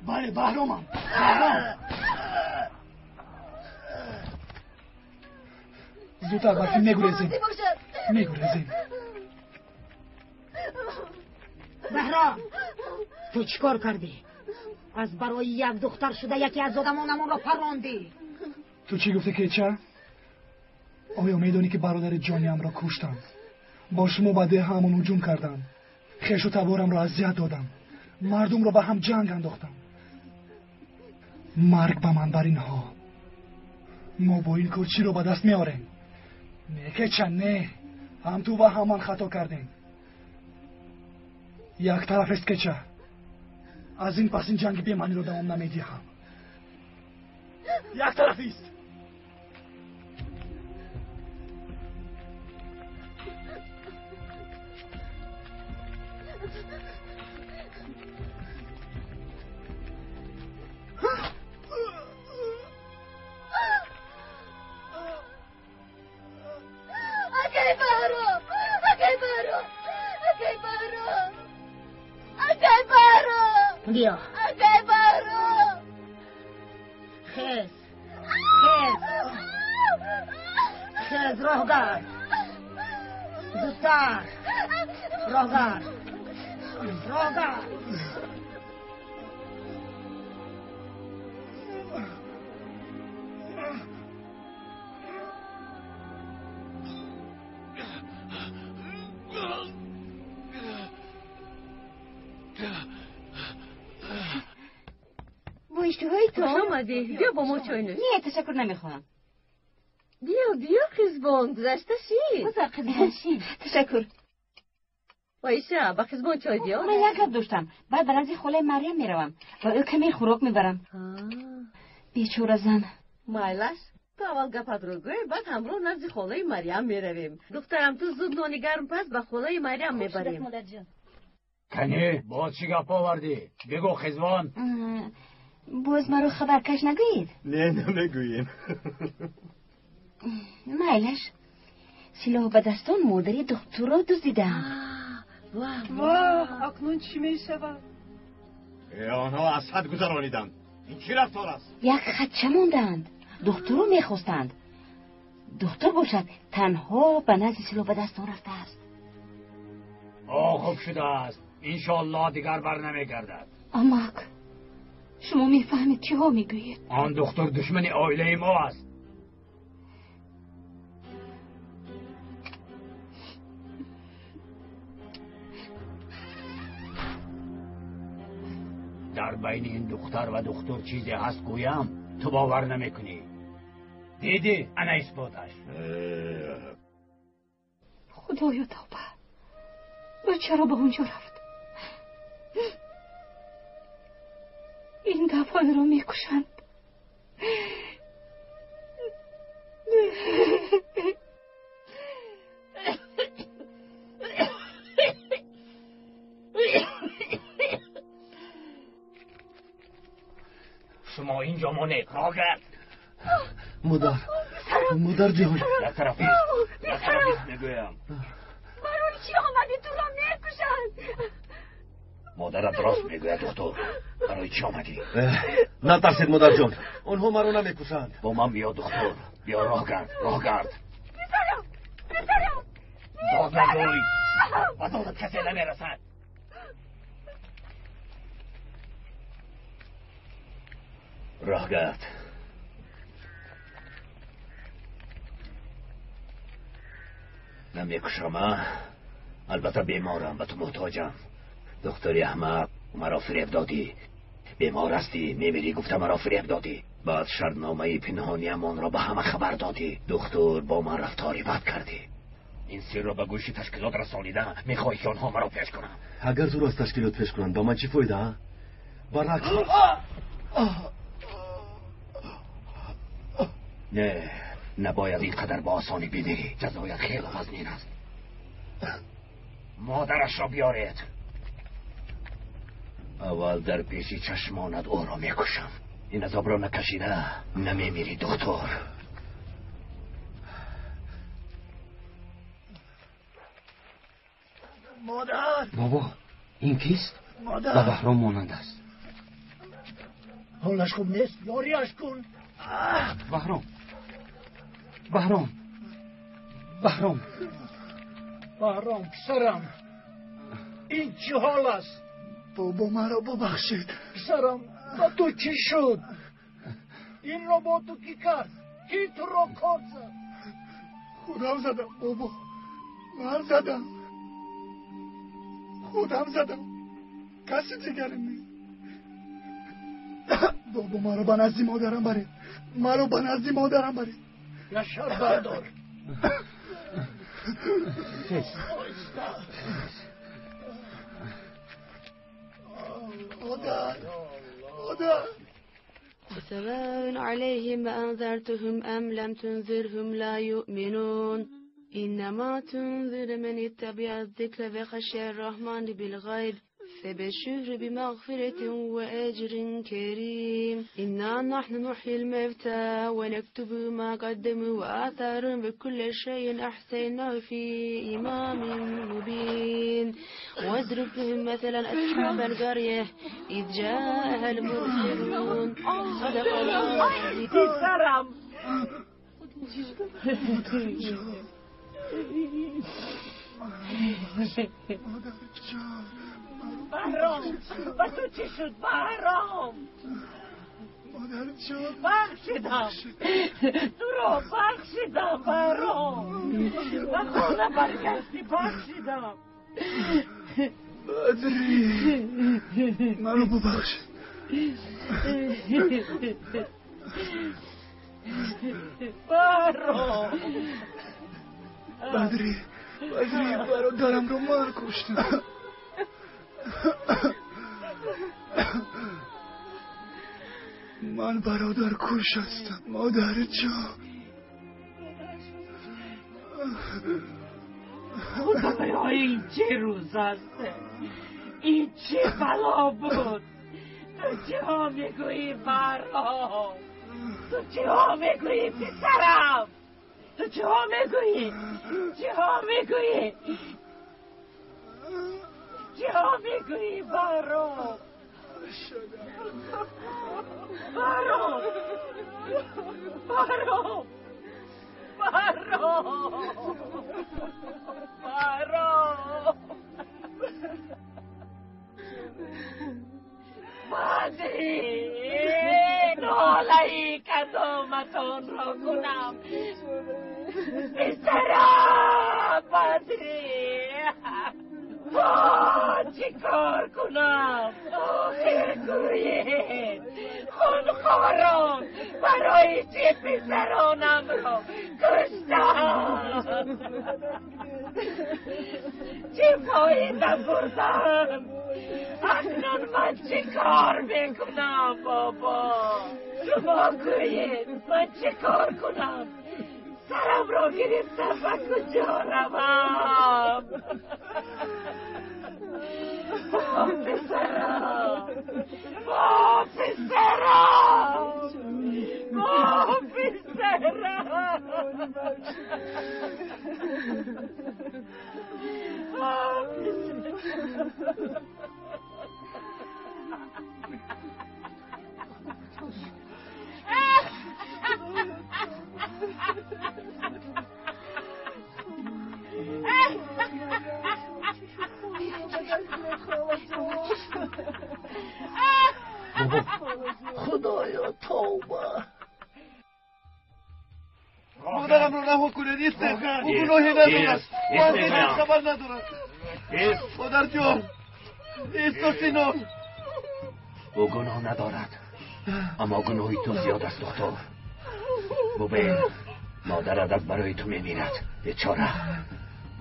Бале, Баҳромам. Баҳром. Зудтар, барфи, мегурезем. Мегурезем. Баҳром, ту чӣ кор кардӣ? Аз барои як духтар шуда яке аз одамонамонро парондӣ. Ту чӣ гуфтӣ, кеча? Оё медонӣ, ки бародари ҷониамро куштам? Бо шумо ба деҳаамон ҳуҷум кардам, хешу таборамро азият додам, мардумро ба ҳам ҷанг андохтам. Марг ба ман бар инҳо! Мо бо ин кор чиро ба даст меорем? Не, кеча, не, ҳам ту ва ҳам ман хато кардем. Як тараф аст, кеча. Аз ин пас ин ҷанги бемаъниро давом намедиҳам. Як тарафист. Акай Баҳром, акай Баҳром, акай Баҳром, акай Баҳром. Биё. Акай Баҳром. Хез, хез, хез, роҳгард, зудтар, роҳгард, роҳгард. Бо иштиҳои Хуш омадӣ, биё бо мо чой нӯш. Не, ташаккур, намехоҳам. Биё, биё, Қизбон, гузашта шин. Гузар, Қизбон, шин. Ташаккур. Оиша, ба Қизбон чой биёр. Ман як гап доштам. Баъд ба назди холаи Марьям меравам ва ӯ каме хӯрок мебарам. Бечора зан. Майлаш, ту аввал гапатро гӯй, баъд ҳамроҳ назди холаи Марьям меравем. Духтарам, ту зуд нони гарм паз, ба холаи Марьям мебарем. Кани, боз чӣ гап овардӣ? Бигӯ, Қизбон. Боз маро хабаркаш нагӯед. Не, намегӯем. Майлаш, силоҳ ба дастон модари духтурро дуздидаанд. Воҳ, акнун чӣ мешавад? Онҳо аз ҳад гузарониданд. Ин чӣ рафтор аст? Як хатча мондаанд, духтурро мехостанд. Духтур бошад, танҳо ба назди силоҳ ба дастон рафтааст. О, хуб шудааст. Иншоаллоҳ, дигар бар намегардад. Амак, шумо мефаҳмед, чиҳо мегӯед? Он духтур душмани оилаи мо аст. Дар байни ин духтар ва духтур чизе ҳаст, гӯям, ту бовар намекунӣ. Дидӣ, ана исботаш. Худоё, тавба! Ӯ чаро ба он ҷо рафт? Ин дафъа ӯро мекушанд. Шумо инҷо монед, рогард. Модар, модарҷон. Як тараф ист, як тараф ист мегӯям. Барои чӣ омадӣ? Туро мекушанд. Модарат рост мегӯяд, духтур. Барои чӣ омадӣ? Натарсед, модарҷон, онҳо маро намекушанд. Бо ман биё, духтур. Биё, роҳ гард, роҳ гард. Писарам, писарам. Дод нагӯй, ба додат касе намерасад. Роҳ гард. Намекушам, а? Албатта беморам, ба ту муҳтоҷам. Духтури аҳмақ, маро фиреб додӣ. Бемор ҳастӣ, мемирӣ гуфта маро фиреб додӣ. Баъд шартномаи пинҳониамонро ба ҳама хабар додӣ. Духтур, бо ман рафтори бад кардӣ. Ин сирро ба гӯши ташкилот расонида мехоҳӣ ки онҳо маро пеш кунанд. Агар туро аз ташкилот пеш кунанд, ба ман чӣ фоида, а? Баръакс. Не, набояд ин қадар ба осонӣ бимирӣ. Ҷазоят хеле вазнин аст. Модарашро биёред. Аввал дар пеши чашмонат ӯро мекушам. Ин азобро накашида намемирӣ, духтур. Модар! Бобо, ин кист? Модар! Ба Баҳром монанд аст. Ҳолаш хуб нест, ёрияш кун. Баҳром, Баҳром, Баҳром. Баҳром, писарам, ин чӣ ҳол аст? Бобо, маро бубахшед. Писарам, ба ту чӣ шуд? Инро бо ту кӣ кард? Кӣ туро кор зад? Худам задам, бобо, ман задам. Худам задам, каси дигаре нест. Бобо, маро ба назди модарам баред, маро ба назди модарам баред. Яшар бардор. Хез. Модар, модар. سواء عليهم أنذرتهم أم لم تنذرهم لا يؤمنون إنما تنذر من اتبع الذكر وخشي الرحمن بالغيب فبشره بمغفرة وأجر كريم إنا نحن نحيي الموتى ونكتب ما قدموا وآثارهم وكل شيء أحصيناه في إمام مبين واضرب لهم مثلا أصحاب القرية إذ جاءها المرسلون صدق الله العظيم. پسرم. بهرام، با تو چی شد بهرام؟ مادر جان، بخشیدم تو رو، بخشیدم بهرام. به خانه برگشتی، بخشیدم. بدری، منو ببخش. بهرام. بدری، بدری، برادرم رو من کشتم. من برادر کش هستم، مادر جان. خدایا این چه روز است؟ این چه بلا بود؟ تو چه ها میگویی بهرام؟ تو چه ها میگویی پسرم؟ تو چه ها میگویی؟ چه ها میگویی؟ چه ها میگویی بهرام؟ بهرام، بهرام، بهرام، بهرام. بدری، ناله‌ای کدامتان را کنم؟ پسرم بدری، چی کار کنم؟ آخر گویید خونخواران برای چه پسرانم را کشتند؟ چه فایده بردم؟ اکنون من چه کار میکنم بابا؟ شما گویید من چه کار کنم؟ سرم را گرفتم، به کجا روم؟ با پسرم، با پسرم، با پسرم. Худоё, тавба. Модарамро раҳо кунед, истед. Ӯ гуноҳе надорад. Ӯ аз ҳеҷ чиз хабар надорад. Модарҷон, исто Синон. Ӯ гуноҳ надорад, аммо гуноҳи ту зиёд аст, духтур. Бубин, модарат аз барои ту мемирад. Бечора,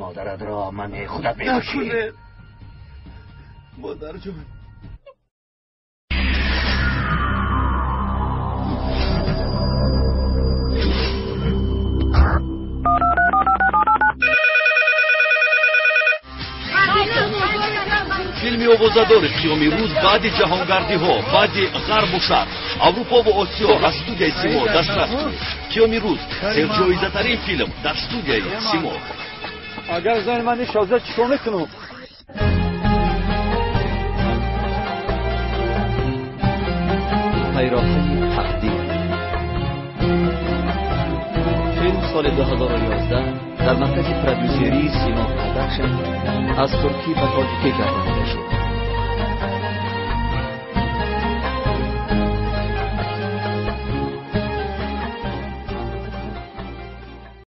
модаратро ман худат мекушӣ. Накунед, модарҷон. Филми овозадори қиёми рӯз баъди ҷаҳонгардиҳо, баъди ғарбу шарқ, Аврупову Осиё аз студияи Симо дастрас кунед. Қиёми рӯз серҷоизатарин филм дар студияи Симо. Агар зани ман нишозад, чӣ кор мекунам? Пайроҳаи тақдир. Филм соли 2011 дар маркази продюсерии Симо Продакшн аз туркӣ ба тоҷикӣ гардонида шуд.